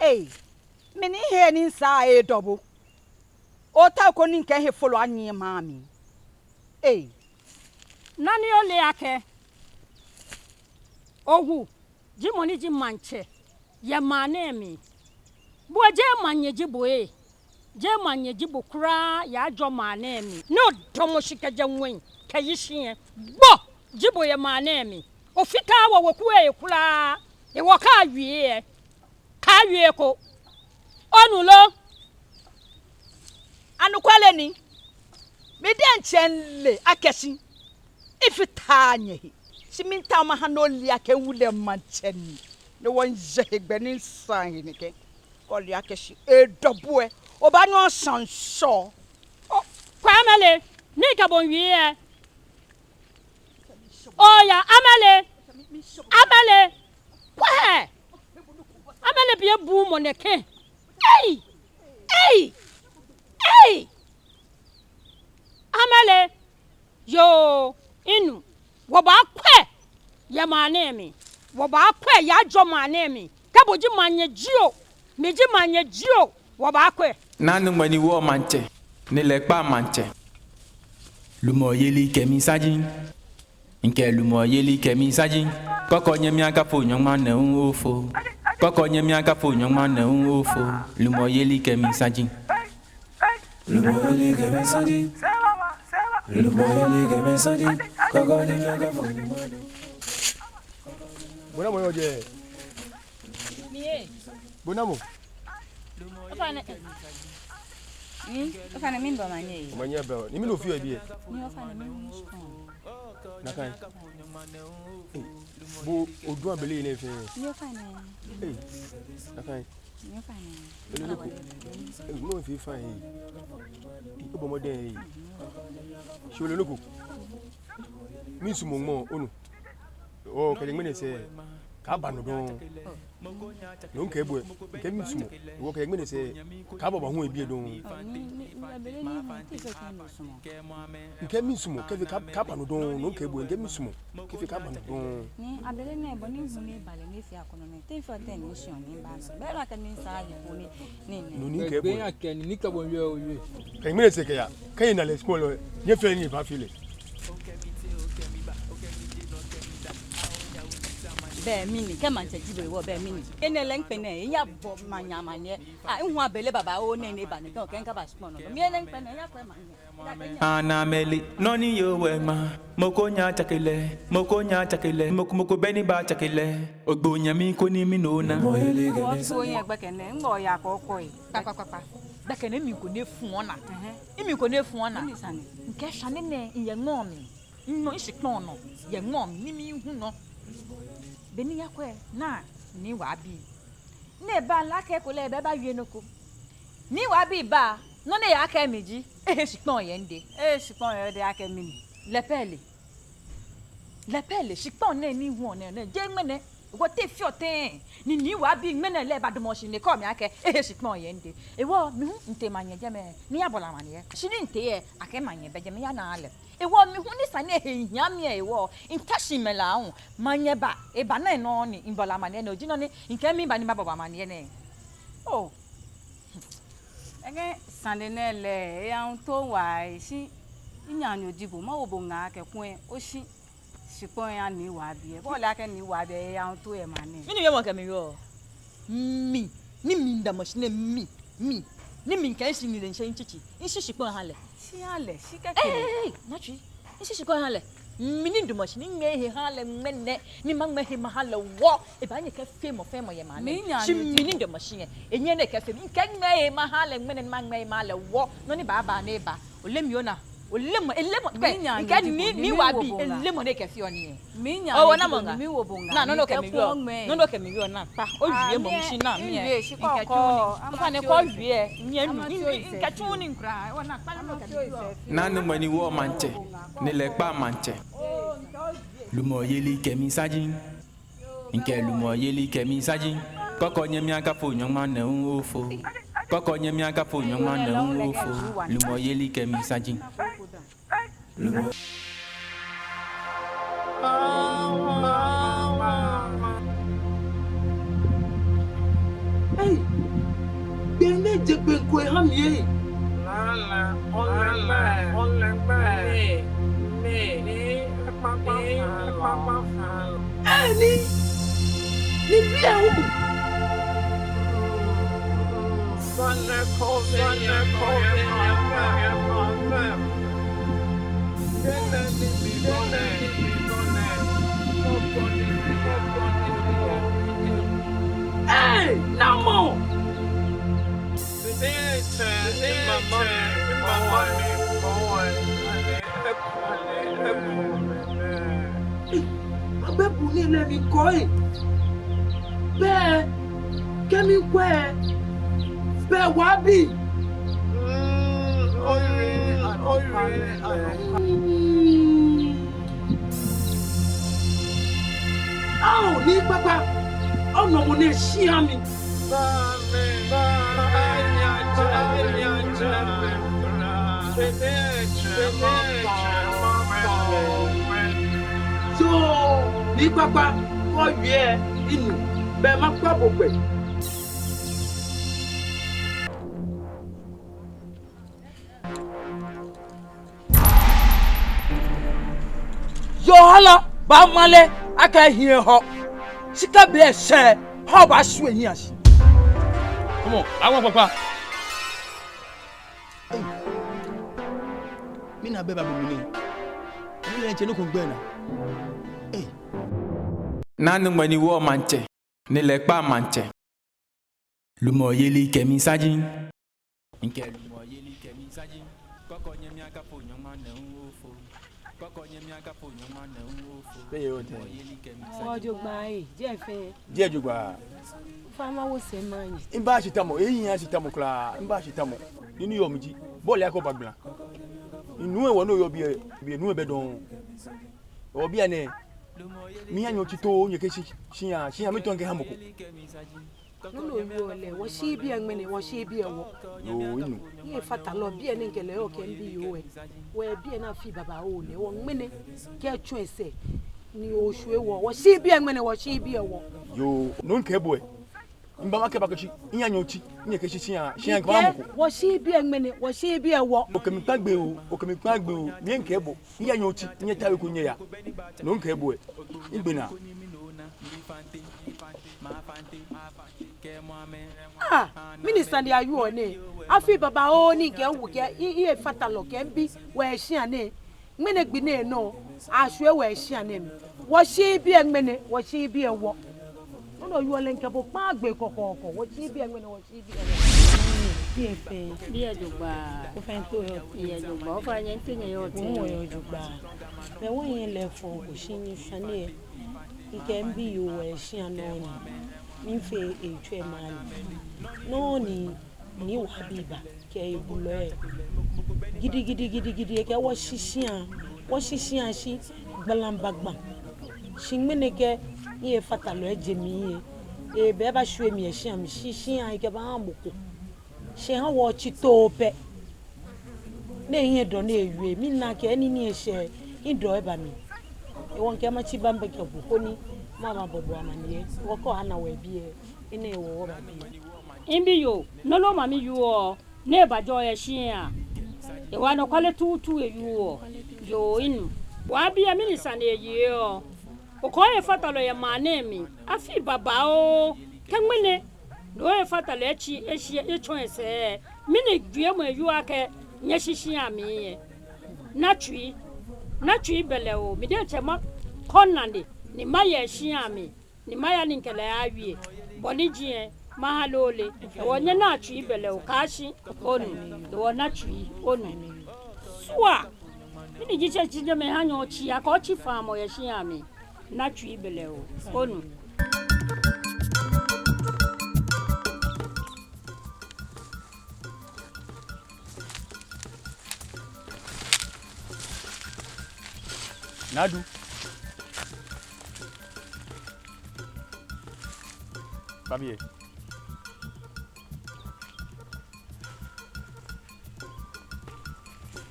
Ee, mɛni he ni sa edɔ bo. Otaoɔ ni ŋkɛ he folo anyiɛ maŋ mli. Ee. Nɔ ni ole akɛ, owu ji mɔ ni ji maŋtsɛ yɛ maŋ nɛɛ mli. Bo jeee manyɛ ji bo ee. Jeee manyɛ ji bo kwraa yɛ Ajɔ maŋ nɛɛ mli. Ni odamɔ shi kɛjɛ ŋwɛi kɛyi shi lɛ, gbɔ ji bo yɛ maŋ nɛɛ mli. Ofataaa wɔ weku lɛ he kwraa. Ewɔ kaawie lɛ. Kaawie eko. Onu lo? Anɔkwale ni. Mi diɛŋtsɛ mile akɛ shi mifataaa nyɛhe. Shi miitao maha ni ole akɛ miwu lɛ maŋtsɛ ni. Ni wɔŋjɛ hegbɛ ni misaa he nɛkɛ. Kɛ ole akɛ shi edɔ bo lɛ, obaanyɛ oshã ŋshɔ. Oo, kwɛ Amɛle, ni kɛ bo miiwie lɛ. Oya, Amɛle. Amele! Kwɛ! Amele, biɛ bu mɔ nɛkɛ. Ei! Ei! Ei! Amele! Yoo, minu. Wɔbaakwɛ yɛ maŋ nɛɛ mli. Wɔbaakwɛ yɛ ajɔ maŋ nɛɛ mli. Kɛ bo ji manyɛ jio, mi ji manyɛ jio, wɔbaakwɛ. Naa Nuumo Nii Wɔ Maŋtsɛ, ni lɛ kpa maŋtsɛ. Lumɔyeli kɛ mi saji. Mikɛɛ lumɔyeli kɛ mi saji. Kɔkɔ nyɛmi akafo nyɔŋma nɛɛ hu ofo. Kɔkɔ nyɛmi akafo nyɔŋma nɛɛ hu ofo. Lumɔyeli kɛ mi saji. Lumɔyeli kɛ mi saji. Lumɔyeli kɛ mi saji. Kɔkɔ nyɛmi akafo nyɔŋma nɛɛ hu ofo. Bo namɔ yɔɔ jɛi? Miye. Bo namɔ? Ofainɛ. Hmm? Ofainɛ, mibɛ omanye. Omanye bɛ. Ni mɛni ofeɔ yɛ biɛ? Ni ofainɛ, mi hu. Nakai. Ei, bo odu abele nɛɛ fɛɛ? Ni ofainɛ. Ei, nakai. Ni ofainɛ. Ole nɔ ko. Ei, mɔ fɛɛ fine ei. Ei, obɔ mɔdɛŋ ei. Shi ole nɔ ko. Miisumɔ ŋmɔ, onu. Oo, kɛjɛ ŋmɛnɛ sɛɛ, kaaba nɔ dɔŋŋ. No mikɛɛ bo, mikɛɛ miisumɔ. Hewɔ kɛjɛ ŋmɛnɛ sɛɛ, kaaba hu yɛ biɛ dɔŋŋ. Mikɛɛ miisumɔ, kɛfee ka, kaaba nɔ dɔŋŋ. No mikɛɛ bo, mikɛɛ miisumɔ, kɛfee kaaba nɔ dɔŋŋ. Ni abele nɛɛ bɔ ni hu ni eba lɛ ni efee akɔnɔ nɛɛ. Te efee tɛŋŋ ni eshɛ ni eba nɔ? Bɛ eba kɛ mi sa ayi ko ni, ni, ni. No ni mikɛɛ bo. Egbe ya kɛ ni, ni kɛ bo wie o wie. Kɛ ŋmɛnɛ sɛɛ kɛya, kɛ ena lɛ skul lɛ, nyɛfɛɛ nyɛbaafee lɛ. Bɛ mɛni, kɛ maŋtsɛ ji bo hewɔ, bɛ mɛni. Enɛ lɛ ŋkpɛnɛ, eyabɔ manyɛ amaniɛ. Ah, mihu abele babaoo nɛɛ ni eba nɛɛ, kɛ, kɛ mikaba shikpɔŋ nɔ. Mi enɛ ŋkpɛnɛ, eyakwɛ manyɛ. Ana meli, nɔ ni yɔɔ wɛ ma, mɔ ko nyɛɛɛ atsake lɛ, mɔ ko nyɛɛɛ atsake lɛ, mɔ ko, mɔ ko bɛ ni baatsake lɛ, ogbo nyɛmi ko ni mi nɔ na. Otu oyiŋ gbɛkɛ nɛɛ, ŋgbɔ ya kɔkɔi. Kpakpakpakpa. Gbɛkɛ nɛɛ mli ko ni efu ona. Ɛhɛɛ. Mli ko ni efu ona. Mɛni sane? Mikɛɛ sane nɛɛ, miyɛ ŋmɔ mli. Minɔ mishikpɔŋ nɔ, yɛ ŋmɔ mli, ni mihu nɔ. Be ni miyakwɛ, naa Nii Wabi. Ni eba lɛ akɛ ekolɛ ebaawie nɔ ko. Nii Wabi ba, nɔ ni eyakɛɛ mi ji, ehe shikpɔŋ yɛ midɛŋ. Ehe shikpɔŋ yɛ odɛŋ akɛ mɛni? Lɛ pɛ ele. Lɛ pɛ ele shikpɔŋ nɛɛ ni mihu nɛɛ, nɛɛ jeee ŋmɛnɛ. Hewɔ te efeɔ tɛŋŋ ni Nii Wabi ŋmɛnɛ lɛ ebadamɔ shi ni ekɛɔ mi akɛ ehe shikpɔŋ yɛ midɛŋ? Hewɔ mi hu mitee manyɛ jɛmɛ ni miyabɔ lɛ amaniɛ. Shi ni mitee lɛ, akɛɛ manyɛ bɛ jɛmɛ, miyana lɛ. Hewɔ mi hu ni sane nɛɛ he hiaa mi lɛ hewɔ, mita shi mɛɛ la hu, manyɛ ba, eba nɛɛ nɔ ni mibɔ lɛ amaniɛ nɛɛ, no ji nɔ ni mikɛɛ miba ni mababɔ amaniɛ nɛɛ. Oo. Ekɛ sane nɛɛ lɛ, eyaŋ to wa, shi minyɛmi nyo ji bo, mawo bo ŋaa akɛ kulɛ oshi shikpɔŋ oha Nii Wabi lɛ. Bo ole akɛ Nii Wabi lɛ, eyaŋ to yɛ maŋ nɛɛ. Mɛni wiemɔ kɛ mi wieɔ? Mi, ni midamɔ shi nɛɛ mi, mi, ni mikɛɛ mishi ni lɛ mishi mitsitsi, mishi shikpɔŋ miha lɛ. Shi ha lɛ, shi kɛkɛ. Ei, ei, ei, natsui. Mishi shikpɔŋ miha lɛ. Mi ni midamɔ shi ni miŋmɛɛ mihe miha lɛ ŋmɛnɛ, ni maŋmɛɛ mihe maha lɛ hewɔ, ebaanyɛ ekɛfee mɔ fɛɛ mɔ yɛ maŋ nɛɛ. Shi mi ni midamɔ shi lɛ, enyɛɛɛ ni ekɛfee mi. Mikɛɛ miŋmɛɛ mihe maha lɛ ŋmɛnɛ, ni maŋmɛɛ mihe maha lɛ hewɔ, nɔ ni baaba ni eba. Ole mi ona. Ole mɔ, ele mɔ, kɛ, mikɛɛ Nii, Nii Wabi, ele mɔ ni ekɛfeɔ nii lɛ. Oo, namɔ ŋaa. Naa, nɔ ni okɛ mi wieɔ. Nɔ ni okɛ mi wieɔ, naa, kpa. Owie mɔ mishi naa mi lɛ. Mikɛ tsu ni. Ofainɛ kɛ owie, nyɛnu. Mikɛ tsu ni kwraa. Oo, naa, kpa nɔ ni okɛ mi wieɔ. Naa Nuumo Nii Wɔ Maŋtsɛ, ni lɛ kpa maŋtsɛ. Lumɔyeli kɛ mi saji. Mikɛɛ lumɔyeli kɛ mi saji. Kɔkɔ nyɛmi akafo nyɔŋma nɛɛ hu ofo. Kɔkɔ nyɛmi akafo nyɔŋma nɛɛ hu ofo. Lumɔyeli kɛ mi saji. Ei, gbɛ nɛɛ je gbɛ ko eha mi ei. Ei, ni, ni biɛ hu. Ei, namɔ? Abɛ bu ni lɛ mi kɔ ei. Bɛ, kɛ mikwɛ, bɛ Wabi. Mm, owie, owie. Mm. Ao, Nii Kpakpa, onɔ mɔ nɛɛ shĩa mi. Yoo, Nii Kpakpa, kɛ owie, minu, belɛ makpa bo gbɛ. Yoo, hala baamale akɛ hiɛ hɔ. Shi kɛ be lɛ shɛ, hɔ baashwie ehiɛ shi. Come on, I want Kpakpa. Ei. Mina bɛ ba mi mine. Mina ntsɛ nɔ ko gbɛ naa. Ei. Naa Nuumo Nii Wɔ Maŋtsɛ. Ni lɛ kpa maŋtsɛ. Lumɔyeli kɛ mi saji. Mikɛɛ lumɔyeli kɛ mi saji. Kɔkɔ nyɛmi akapo nyɔŋma nɛ ŋwofo. Kɔkɔ nyɛmi akapo nyɔŋma nɛ ŋwofo. Te yɛ otɛ? Lumɔyeli kɛ mi saji. Ojogbaŋŋ, jɛ fɛɛ. Jɛ jogbaŋŋ. Fama wo sɛ manye. Mibaashi tamɔ, eyi ya shi tamɔ kwraa, mibaashi tamɔ. Nii ni yɔɔ miji. Bɔɔlu yɛ ko bagbla. Minu ewo nɔ yɔɔ biɛ, biɛ nu ebɛ dɔŋŋ. Wɔ biɛ nɛɛ, miiya nyɛ otsi too, nyɛkɛ shi, shĩa, shĩa, mitɔ̃ mikɛha mɔ ko. Nɔ ni owieɔ lɛ, wɔshi biɛ ŋmɛnɛ, wɔshi biɛ wɔ. Yoo, minu. Mifatalɔ biɛ ni mikɛ lɛ yɔɔ kɛ mibi yoo lɛ. Wɔ biɛ ni afii babaoo nɛ, wɔ ŋmɛnɛ, kɛ etsɔ esɛɛ, ni oshwie wɔ, wɔshi biɛ ŋmɛnɛ, wɔshi biɛ wɔ. Yoo, nɔ ni mikɛɛ bo lɛ. Miba makɛɛ bo akɛ shi, miiya nyɛ otsi, nyɛkɛ shi shĩa, shĩa, mikɛha mɔ ko. Wɔshi biɛ ŋmɛnɛ, wɔshi biɛ wɔ. Okɛ mi kpa gbee oo, okɛ mi kpa gbee oo, mi mikɛɛ bo, miiya nyɛ otsi, nyɛtao eko nyɛya. Nɔ ni mikɛɛ bo lɛ, migbe naa. Ah, mɛni sane ni ayɔɔ nɛ? Afii babaoo ni mikɛ miwu kɛ, mi, mifatalɔ kɛ mibi wɔ shĩa nɛɛ. Ŋmɛnɛ gbi nɛɛ nɔ, ashwie wɔ shĩa nɛɛ mli. Wɔshi biɛ ŋmɛnɛ, wɔshi biɛ wɔ. Nɔ ni owieɔ lɛ mikɛ bo kpa gbee kɔkɔɔkɔ, wɔshi biɛ ŋmɛnɛ, wɔshi biɛ wɔ. Biɛ fɛɛ. Biɛ jogbaŋŋ. Ko fɛɛ to yɔɔ. Biɛ jogbaŋŋ. Ofainɛ nyɛ ntee yɔɔ tɛŋŋ? Wɔyɔɔ jogbaŋŋ. Mɛɛ wɔnyɛ lɛ fɔŋ ko shi nyɛshwɛ nɛɛ. Mikɛ mibi yoo wɔ shĩa nɔ ni. Mifee etsui mali. Nɔ ni Nii Wabi ba kɛ ebulɔi. Gidigidi, gidigidi, ekɛɛ wɔshi shĩa, wɔshi shĩa shi gbalamgbagba. Shi ŋmɛnɛ kɛ mifatalɔ eje mli lɛ, ebɛ ebashwie mi yɛ shĩa mli, shi shĩa ekɛbaha mɔ ko. Shi eha wɔ otsi too pɛ. Ni ehiɛ dɔ ni ewie, mina akɛ nii ni eshɛ, edɔ eba mli. Ewɔ mikɛɛ matsi ba mibɛkɛ bo koni maba mabɔ bo amaniɛ. Wɔkɔ ana wɔ biɛ, enɛ hewɔ wɔba biɛ. Mibi yoo, nɔ ni omami wieɔ, ni ebajɔɔ yɛ shĩa. Ewa anɔkwale tuutu ewieɔ. Yoo, minu. Wɔ biɛ mɛni sane ni eyɔɔ? Okɔ ofatalɔ yɛ maŋ nɛɛ mli. Afii babaoo. Kɛ ŋmɛnɛ, ni ofatalɔ etsi, etsi, etsɔ esɛɛ. Mɛni juɛmɔ ewieɔ akɛ nyɛshi shĩa mli lɛ? Naa tsui. Naa tsui bɛlɛ oo. Mi diɛŋtsɛ makɔ nane, ni maya shĩa mli. Ni maya ni mikɛ lɛ awie. Bɔ ni ji lɛ, maha lɛ ole. Ewɔ nyɛnaa tsui bɛlɛ oo, kaashi, onu. Ewɔ naa tsui, onu. Sua! Mɛni ji tsɛ tsi jɛmɛ ha nyɛ otsi, akɔ otsi faamɔ yɛ shĩa mli. Naa tsui bɛlɛ oo, onu. Naa Du. Ba biɛ.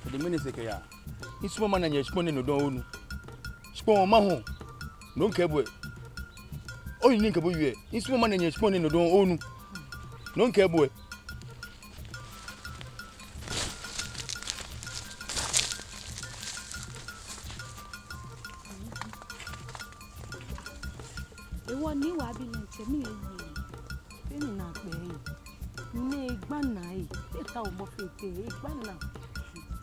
Kɛjɛ ŋmɛnɛ sɛɛ kɛya, misumɔɔɔ mana nyɛ shikpɔŋ nɛɛ nɔ dɔŋŋ, onu. Shikpɔŋ mahɔ̃ɔ. Nɔ ni mikɛɛ bo lɛ. Oyi ni mikɛ bo wie lɛ. Misumɔɔɔ mana nyɛ shikpɔŋ nɛɛ nɔ dɔŋŋ, onu. Nɔ ni mikɛɛ bo lɛ. Ewɔ Nii Wabi lɛ ntsɛ mi lɛ yi. Fee ni naa kpɛ yi. Nɛ egba naa yi. Eta o mɔ fee te egba naa.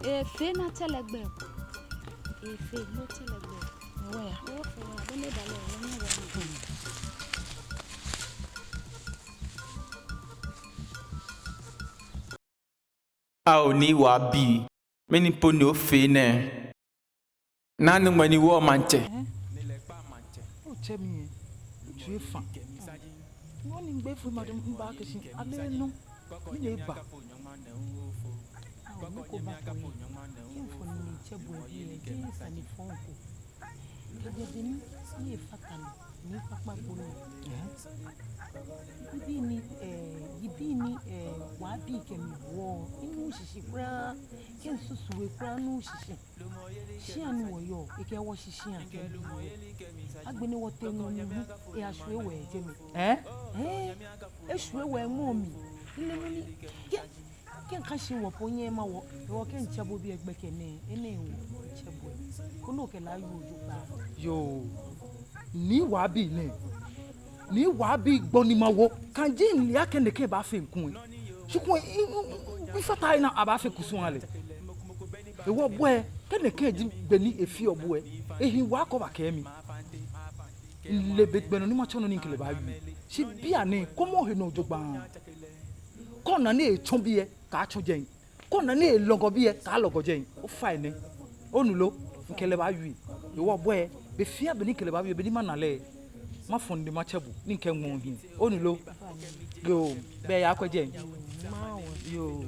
Efee naa tɛlɛ gbɛ. Efee naa tɛlɛ gbɛ. Ewɔ ya. Ewɔ fee ya. Bɛ ne ba lɛ, ewɔ ne ba lɛ. Ao Nii Wabi, mɛni po ni ofee nɛɛ? Naa Nuumo Nii Wɔ Maŋtsɛ. Ɛɛ? Otsɛ mi yɛ, otsɛ efã. Nɔ ni migbee fũ ma dɔŋŋ mibakɛɛ shi, ale nɔ, mile ba. Ao, nɔ ko bako yɛ, kɛ mifɔ nii ni mitsɛ bo yɛ biɛ, jeee sane fɔŋ ko. Kɛjɛ be ni mifata nɔ. Nii kpakpa ko nɛ. Yibii ni, eh, yibii ni, eh, Wabi kɛ mi wieɔ, minuuu shishi kwraa, kɛ misusu he kwraa minuuu shishi. Shia ni wɔyɔɔ, ekɛɛ wɔshi shia kɛ mi wieɔ. Agbɛnɛ wɔtee ŋmɔ mli hu, eyashwie wɔ yɛ jɛmɛ. Eh? Eh, eshwie wɔ yɛ ŋmɔ mli. Mileee nɔ ni, kɛ Kɛ mika shi wɔ po nyɛma wɔ, wɔ kɛ mitsɛ bo biɛ gbɛkɛ nɛɛ, enɛ hewɔ mitsɛ bo. Koni okɛ lɛ awie jogbaŋŋ. Yoo. Nii Wabi nɛ. Nii Wabi gbɔ ni mawo. Kɛji mile akɛ nɛkɛ baafee ŋkuu. Shi kulɛ, i, i, i, mifata he ni abaafee kusum ahã lɛ. Hewɔ bo ɛ, kɛ nɛkɛ ji gbɛ ni efeɔ bo ɛ, ehi wa ko ba kɛ mi. Mile be gbɛ nɔ ni matsɔ nɔ ni mikɛ lɛ baawie. Shi bianɛ, kɔmɔ he nɔ jogbaŋŋ. Kɛ ona ni etsɔ biɛ, kaatsɔ jɛi. Kɛ ona ni elɔgɔ biɛ, kaalɔgɔ jɛi. Ofainɛ. Onu lo? Mikɛ lɛ baawie. Hewɔ bo ɛ, be fɛɛ be ni mikɛ lɛ baawie, be ni mana lɛ, mafɔ nine matsɛ bo, ni mikɛ ŋmɔ hiɛ. Onu lo? Yoo, be ya kwɛ jɛi. Yoo.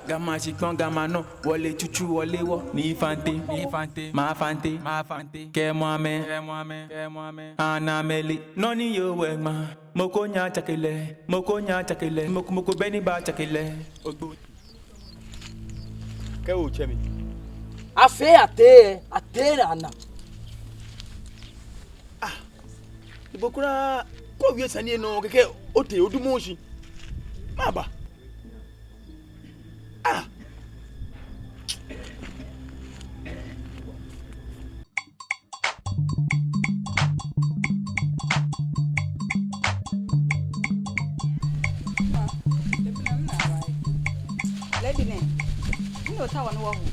Ga ma shikpɔŋ, ga ma nɔ, wɔle tsutsu, wɔle wɔ, Nii Fante, Nii Fante, Ma Fante, Ma Fante, kɛ mɔ amɛ, kɛ mɔ amɛ, kɛ mɔ amɛ. Ana mele, nɔ ni yɔɔ wɛ ŋmaa. Mɔ ko nyɛŋ atsake lɛ, mɔ ko nyɛŋ atsake lɛ, mɔ ko, mɔ ko bɛ ni baatsake lɛ. Ogbo. Kɛ otsɛ mi. Afee atee, atee lɛ ana. Ah, bo kwraa, kɛ owie sane nɔ kɛkɛ otee odumɔ shi. Maba. Ah. Lady nɛ, mɛni otaoɔ ni wɔhu?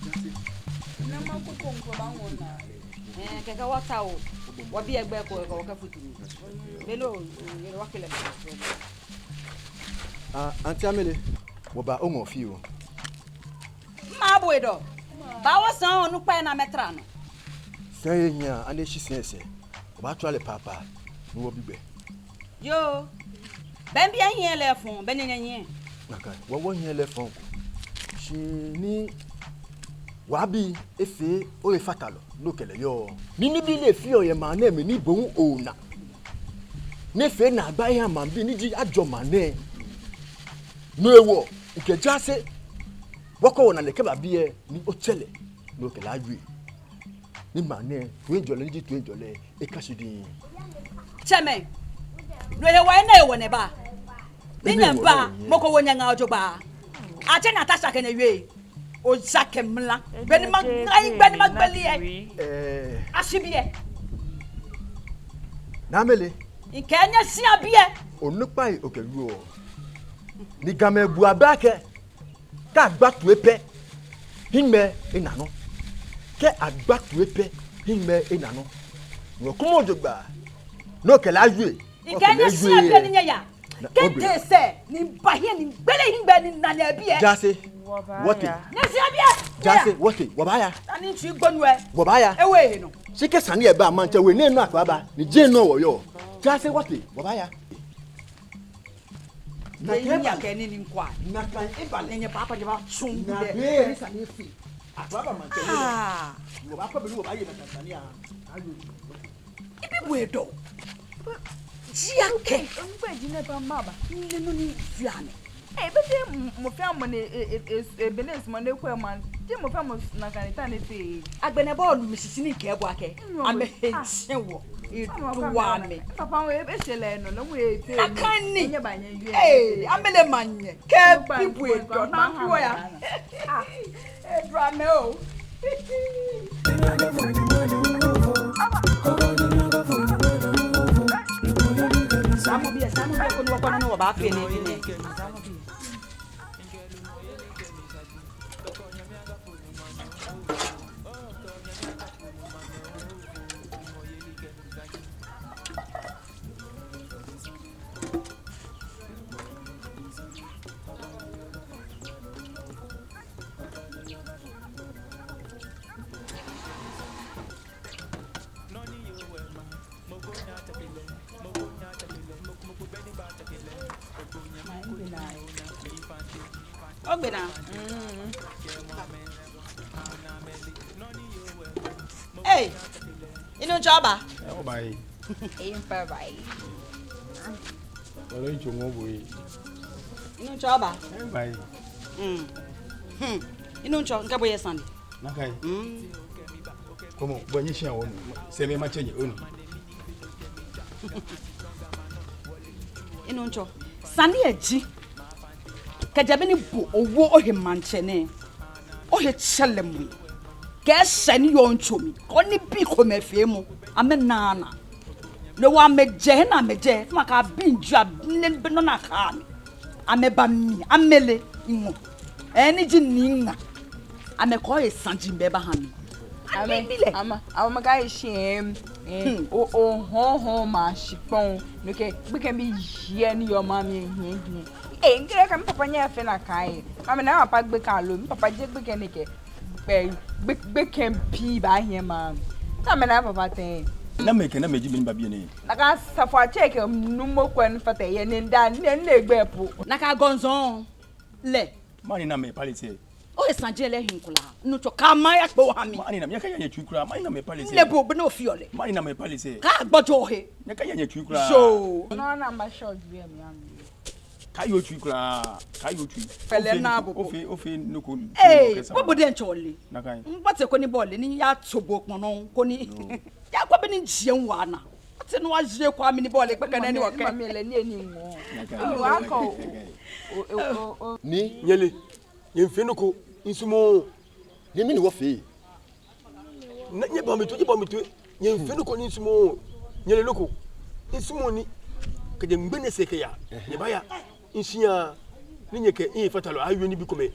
Ɛɛ, kɛkɛ wɔtaoɔ. Wɔbi egbɛ ko, kɛkɛ wɔkɛfutu. Be ni o, o, wɔkɛ lɛ. Ah, Auntie Amele, wɔba oŋɔɔ fioo. Mma bo edɔ. Ba wɔsɛɛ onukpa ni amɛtara nɔ. Sɛɛ yɛ hiɛ, ani eshi sɛɛ sɛɛ. Wɔbaatswa lɛ paapa, ni wɔbi gbɛ. Yoo. Bɛ mibi ehiɛ lɛ fɔŋ, bɛ nyɛnyɛ hiɛ. Nakai, wɔ wɔhiɛ lɛ fɔŋ ko. Shi ni Wabi efee ohefatalɔ, ni okɛ lɛ yɔɔ. Ni nibii ni efeɔ yɛ maŋ nɛɛ mli ni bo hu ona. Ni efee naagba ehã maŋbii ni ji ajɔ maŋ nɛɛ. No hewɔ, mikɛ jaase, wɔkɔ wɔna lɛ kɛba biɛ ni otsɛ lɛ, ni okɛ lɛ awie. Ni maŋ nɛɛ, toiŋjɔlɛ ni ji toiŋjɔlɛ, eka shi diŋŋ. Tsɛmɛi, no hewɔ enɛ hewɔ nyɛba. Ni nyɛba, mɔ ko wo nyɛ ŋaa jogbaŋŋ. Atsɛ Natasha kɛ nyɛ wie. Oja kɛ mla. Be ni maŋa yi, be ni magbele yɛ. Ɛɛ. Ashi biɛ. Naa Amele. Mikɛɛ nyɛshia biɛ. Onukpai okɛ wieɔ. Ni Gamɛi bu abɛ akɛ, kɛ agba toi pɛ, hiŋmɛi ena nɔ. Kɛ agba toi pɛ, hiŋmɛi ena nɔ. Wɔkumɔ jogbaŋŋ. Ni okɛ lɛ awie. Mikɛɛ nyɛshia biɛ ni nyɛya. Kɛ mitee sɛɛ, ni miba hiɛ ni migbele hiŋmɛi ni mina nyɛ biɛ. Jaase, wɔtee. Nyɛshia biɛ. Jaase, wɔtee, wɔbaaya. Ani mitsi gbonu ɛ. Wɔbaaya. Ewie nɔ. Shi kɛ sane lɛ ba maŋtsɛ we nɛɛ nɔ akɛba, ni jeee nɔ wɔyɔɔ. Jaase, wɔtee, wɔbaaya. Nakai eba lɛ. Nakai eba lɛ. Nyɛ papa, nyɛ ba tsun lɛ. Ni sane lɛ fee. Akɛba maŋtsɛ we nɛɛ. Wɔbaakɔ be ni wɔbaaye nakai sane lɛ. Ayo. Mibi bo edɔ. Ji akɛ. Eŋkpɛ ji nɛ ba maba. Nle nɔ ni fia nɛ. Ee, bɛ te mɔ fɛɛ mɔ ni, e, e, e, e, be ni esumɔɔ ni ekwɛ maŋ. Te mɔ fɛɛ mɔ nakai ni ta ni fee. Agbɛnɛ bo onu mishishi ni mikɛɛ bo akɛ. Amɛhe tsɛ wɔ. Edu wa mɛ. Papa, wɔ ebe shɛ lɛ nɔ, lɛ mu ete. Nakai ni. Ee, amɛle maŋ nyɛ. Kɛ mibi bo edɔ. Na bi wɔ ya. Ah. Edu amɛ oo. Zamɔ biɛ, zamɔ biɛ koni wɔkɔ nɔ ni wɔbaafee nɛɛ, nɛɛ. Zamɔ biɛ. Ogbɛnaa. Mm. Ee, minuŋtsɔ oba. Ee, oba ee. Ei, bye bye. Wala itso ŋɔ bo yi. Minuŋtsɔ aba. Bye bye. Hmm. Hmm. Minuŋtsɔ, mikɛ bo yɛ sane. Nakai. Hmm. Kɔmɔ, bo nyɛshia wɔ. Sɛɛ mɛi matsɛ nyɛ, onu. Minuŋtsɔ, sane lɛ ji, kɛjɛ be ni bo owo ohe maŋtsɛ nɛɛ, ohe tsɛlɛmɔ, kɛ sɛɛ ni yɔɔ ntsomi, koni bii komɛi feemɔ, amɛnaaa naa. No hewɔ amɛjɛ he ni amɛjɛ, fima ka bi nju a, ne be nɔ na ka mi. Amɛba mi, amɛle, iŋɔ. Ɛɛ, ni ji ni ŋa. Amɛkɔ esaji bɛ baha mi. Amɛ, amɛ, amɛ ka eshi, em, em, o, o, hɔn, hɔn, ma shi kpɔŋ. No kɛ, gbekɛ bi yɛ ni yɔɔ ma mi, hiɛ, hiɛ. Ee, nkɛɛ kɛ mi papa nyɛ fɛɛ nakai. Amɛna papa gbekɛ lo, mi papa ji gbekɛ ni kɛ. Gbɛ, gbɛ, gbekɛ pii baahiɛ ma. Amɛna papa tɛŋŋ. Namɛi kɛ namɛi ji mɛi ni ba biɛ nɛɛ? Nakai Asafoatsɛ kɛ nuumo ko ni fata he yɛ nɛɛ daa, nɛɛ, nɛɛ gbɛ po. Nakai gɔnzɔn lɛ. Mɛni namɛi palace? Ohe saji lɛ hiɛ kwraa. Minuŋtsɔ, kaaha mi aya kpo oha mi. Mɛni namɛi, nyɛkayaa nyɛtsui kwraa. Mɛni namɛi palace? Lɛ bo, bɔ ni ofeɔ lɛ. Mɛni namɛi palace? Kaagbojo ohe. Nyɛkayaa nyɛtsui kwraa. Yoo. No number shot bi mi ami. Kaaye otsui kwraa, kaaye otsui. Fɛlɛ naa bo. Ofee, ofee nɔ ko. Ee, bo, bo diɛŋtsɛ ole. Nakai. Mibate koni bo ole, ni yato bo kpɔnɔ koni. Yoo. Yakwɛ bɔ ni jeŋ wa naa. Ati no aje kwa mi ni bo ole gbekɛ nɛɛ ni wɔkɛ. Mami lɛ ni eni ŋɔ. Nakai. Wa kɔ. Nakai. O, o, o, o. Ni nyɛle, nyɛmiifee nɔ ko, misumɔɔɔ. Ni mɛni wɔfee? Nyɛbaa mi toi, nyɛbaa mi toi. Nyɛmiifee nɔ ko ni misumɔɔɔ. Nyɛle nɔ ko. Misumɔɔɔ ni kɛjɛ ŋmɛnɛ sɛɛ kɛya, nyɛbaaya mishia ni nyɛkɛ mihefatalɔ awie nibii komɛi.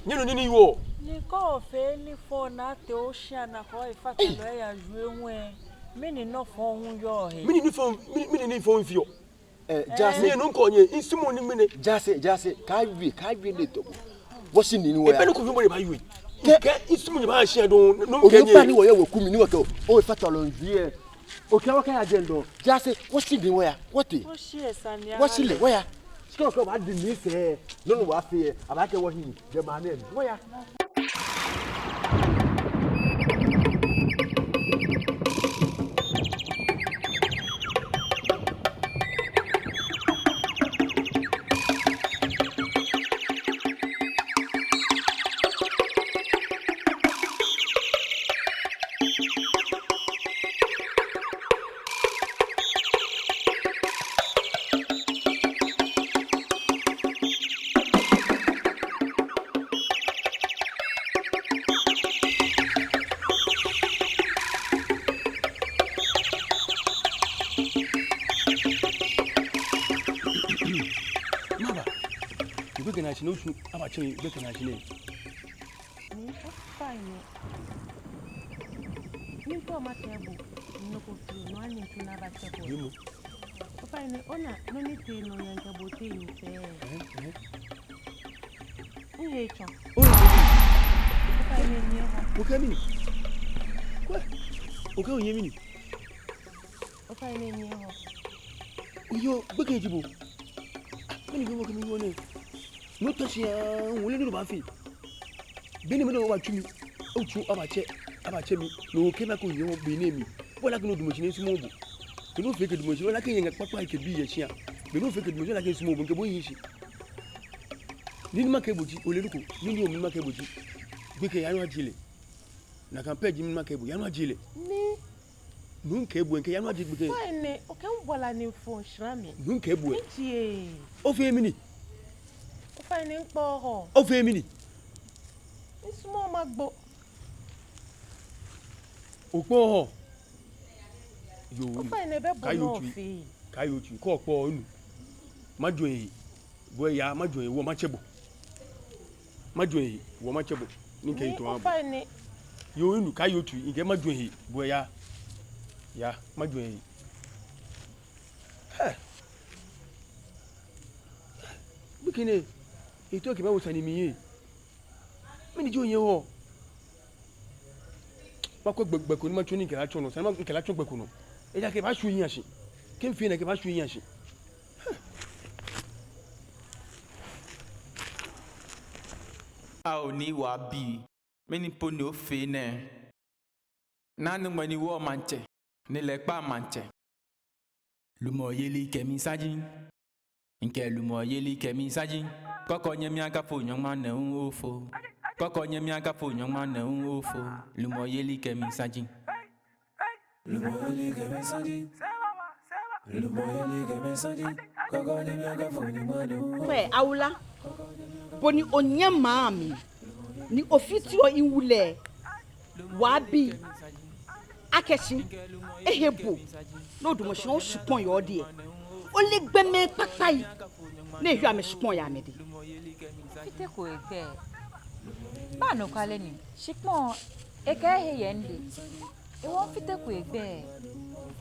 Nyɛnu nii ni yɔɔ? Ni kɛ ofee nii fɔŋ ni otee oshia ni kɛ ohefatalɔ eyawie ŋwɛi, mɛni nɔ fɔŋ hu yɔɔ he? Mɛni nii fɔŋ, mɛni, mɛni nii fɔŋ mifeɔ? Ee, jaase. Ni enu ŋkɔ nyɛ, misumɔɔɔ ni ŋmɛnɛ. Jaase, jaase, kaawie, kaawie lɛ tɔ. Wɔshi nii ni wɔya. Ebɛ nɔ ko fɛɛ bɔ ni ebaawie. Kɛ, kɛ misumɔɔ nyɛbaa shia dɔŋŋ, no kɛ nyɛ. Onukpa ni wɔyɛ weku mli ni wɔkɛ ohefatalɔ wie. Okɛ wɔkɛya jɛi dɔŋŋ. Jaase, wɔshi nii wɔya. Wɔtee. Wɔshi lɛ, wɔya. Shi kɛ obaadi nii sɛɛ, nɔ ni wɔfee, abaakɛɛ wɔhiɛ, jɛmɛ nɛɛ, wɔya. Maba. Gbekɛ naashi ni otsu, abatsɛ mi gbekɛ naashi nɛɛ. Ni ofainɛ. Ni tɔ ma tɛ bo. Nɔ ko fioo, nɔ ni tsu ni abatsɛ bo. Ofainɛ, ona, nɔ ni tee nɔ yɛ ŋkɛ bo tee nyɛsɛɛ. Ɛhɛ, ɛhɛ. Mihe tsɔ. Ohe tsɔ. Ofainɛ, nyɛhɔ. Okɛɛ mɛni? Kwɛ. Okɛɛ onyɛ mɛni? Ofainɛ, nyɛhɔ. Oyoo, gbekɛ ji bo. Ah, mɛni gbekɛ mi yɔɔ nɛɛ? No ta shi aa, ole nɔ ni obaafee. Be ni mɛi nɛɛ abatsu mi, otsu abatsɛ, abatsɛ mi, no okɛɛ mi akɛ onyɛ wɔ be nɛɛ mli. Bo ole akɛ no damɔ shi ni misumɔɔɔ bo. Kɛ no fee kɛ damɔ shi, ole akɛ nyɛ kpakpa kɛ bii yɛ shia. Be ni ofee kɛ damɔ shi, ole akɛ misumɔɔɔ bo, mikɛ bo hiɛ shi. Nii ni makɛɛ bo ji, ole nɔ ko, nii ni omi makɛɛ bo ji. Gbekɛ yaa nɔ ajie lɛ. Nakai pɛ ji mi makɛɛ bo, yaa nɔ ajie lɛ. Ni Nuu mikɛɛ bo, mikɛɛ yaa nɔ ajie gbekɛ. Ofainɛ, okɛ mi bɔla ni fo shra mi. Nuu mikɛɛ bo. Ntsɛ. Ofee mɛni? Ofainɛ, mikpɔ hɔ. Ofee mɛni? Misumɔɔ magbo. Okpɔ hɔ. Yoo. Ofainɛ, bɛ bo nɔ ofee. Kaaye otsui. Kaaye otsui. Kɛ okpɔ onu. Majwɛŋ he. Bo yaa, majwɛŋ he, wɔ matsɛ bo. Majwɛŋ he, wɔ matsɛ bo. Ni mikɛɛ ito abo. Yoo, minu, kaaye otsui, mikɛɛ majwɛŋ he, bo yaa. Yaa, majwɛŋ he. Hɛ. Gbekɛ nɛɛ, eto kɛ ma wo sane mli yɛ. Mɛni ji onyɛ hɔ? Makwɛ gbɛ, gbɛ ko ni matsɔ ni mikɛ lɛ atsɔ nɔ. Sani mikɛ lɛ atsɔ gbɛ ko nɔ. Ejaakɛ ebaashwie mihiɛ shi. Kɛ mifee nakai ebaashwie mihiɛ shi. Ao ni wɔbii, mɛni po ni ofee nɛɛ? Naa ni ŋmɛnɛ wɔmaŋtsɛ, ni lɛ kpa maŋtsɛ. Lumɔyeli kɛ mi saji. Mikɛɛ lumɔyeli kɛ mi saji. Kɔkɔ nyɛmi akafo nyɔŋma nɛɛ hu ofo. Kɔkɔ nyɛmi akafo nyɔŋma nɛɛ hu ofo. Lumɔyeli kɛ mi saji. Kwɛ, Awula, bɔ ni onyɛ maŋ mli, ni ofiteɔ miwu lɛ, wɔbi akɛ shi ehe bo, ni odamɔ shi oshikpɔŋ yɛ odɛŋ. Ole gbɔmɛi kpakpai ni ehiɔ amɛshikpɔŋ yɛ amɛdɛŋ. Fiteko egbɛi. Baa anɔkwale ni, shikpɔŋ ekɛɛ ehe yɛ midɛŋ. Hewɔ mifiteko egbɛi.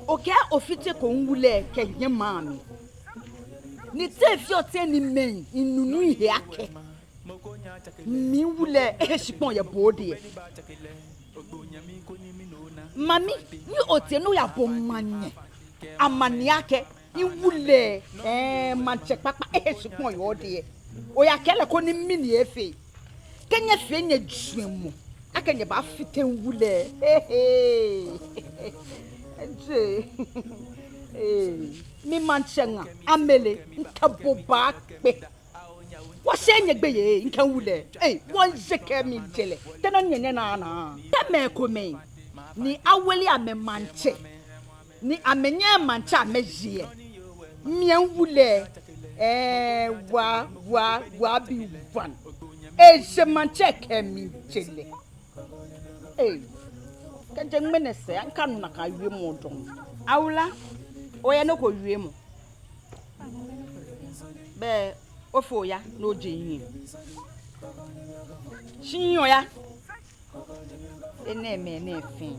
Okɛɛ ofiteko miwu lɛ kɛha maŋ mli. Ni te feɔ tɛŋŋ ni mɛi nunuu he akɛ miwu lɛ ehe shikpɔŋ yɛ bo odɛŋ? Mami, ni otee ni oyabɔ manyɛ amaniɛ akɛ miwu lɛ, ɛɛ, maŋtsɛ kpakpa ehe shikpɔŋ yɛ odɛŋ, oyakɛɛ lɛ koni mɛni efee? Kɛ nyɛfee nyɛjwɛŋmɔ akɛ nyɛbaafite miwu lɛ, hehe, eje, ee, mi maŋtsɛ ŋa, Amele, mikɛ bo baakpe. Wɔsheee nyɛgbeyei, mikɛ miwu lɛ, ee, wɔje kɛ mijɛ lɛ. Te nɔ ni nyɛnyɛ naa naa? Te mɛi komɛi ni awole amɛ maŋtsɛ, ni amɛnyɛɛɛ maŋtsɛ amɛye lɛ, miwu lɛ, ɛɛ, wa, wa, wa bi wan. Eje maŋtsɛ kɛ mijɛ lɛ. Ee, kɛjɛ ŋmɛnɛ sɛɛ, mikanu nakai wiemɔ dɔŋŋ. Awula, oyɛ nɔ ko wiemɔ? Bɛ, ofo oya, ni oje mihiɛ. Shi oya. Enɛɛmɛi nɛɛ fɛɛ.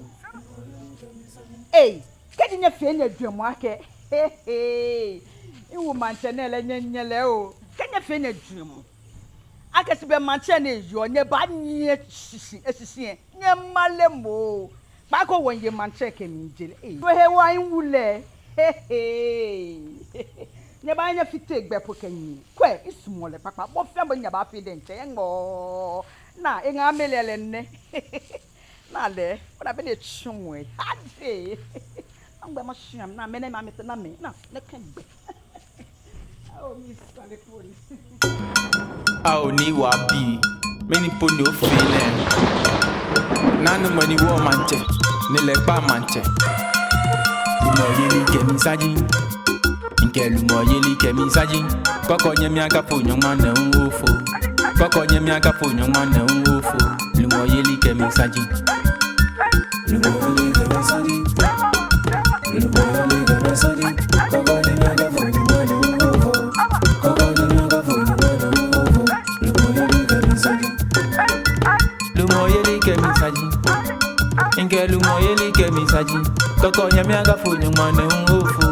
Ei, kɛji nyɛfee nyɛjwɛŋmɔ akɛ, hehe, miwu maŋtsɛ nɛɛ lɛ nyɛnyɛ lɛ oo. Kɛ nyɛfee nyɛjwɛŋmɔ akɛ shi bɛ maŋtsɛ nɛɛ yɔɔ, nyɛbaanyiɛ eshishi, eshishi lɛ, nyɛmale moŋ. Kpaako wɔmiiye maŋtsɛ kɛ mijɛ lɛ. Ei, no hewɔ miwu lɛ, hehe. Nyɛbaanyɛ nyɛfite egbɛi po kɛnyiɛ. Kwɛ, misumɔɔ lɛ kpakpa. Bɔ fɛɛ bɔ ni nyɛbaafee diɛŋtsɛ, nyɛŋɔɔ. Naa, eŋa Amele lɛ nɛ. Naa lɛ, ona bɔ ni etsuɔ. Ade. Agbɛ ma shiam, naa, mɛnɛ ma mɛtɛ, naa, mɛ, naa, nɛkɛ gbɛ. Ao, mi sale po ni. Ao, ni wɔbi, mɛni po ni ofee nɛɛ? Naanumɔ ni wɔ maŋtsɛ, ni lɛ kpa maŋtsɛ. Lumɔyeli kɛ mi saji. Mikɛɛ lumɔyeli kɛ mi saji. Kɔkɔ nyɛmi akafo nyɔŋma nɛɛ hu ofo. Kɔkɔ nyɛmi akafo nyɔŋma nɛɛ hu ofo. Lumɔyeli kɛ mi saji. Lumɔyeli kɛ mi saji. Mikɛɛ lumɔyeli kɛ mi saji. Kɔkɔ nyɛmi akafo nyɔŋma nɛɛ hu ofo.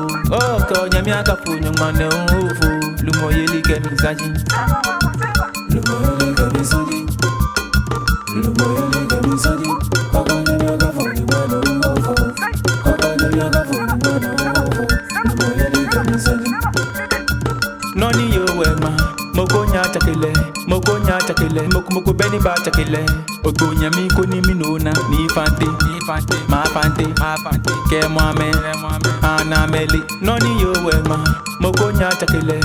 Kɔkɔ nyɛmi akafo nyɔŋma nɛɛ hu ofo. Lumɔyeli kɛ mi saji. Nɔ ni yɔɔ wɛ ma, mɔ ko nyɛŋ atsake lɛ, mɔ ko nyɛŋ atsake lɛ, mɔ ko, mɔ ko bɛ ni baatsake lɛ. Ogbo nyɛmi koni mi nɔ naa, ni fante, ni fante, ma fante, ma fante. Kɛ mɔ amɛ, kɛ mɔ amɛ, ana amɛle. Nɔ ni yɔɔ wɛ ma, mɔ ko nyɛŋ atsake lɛ.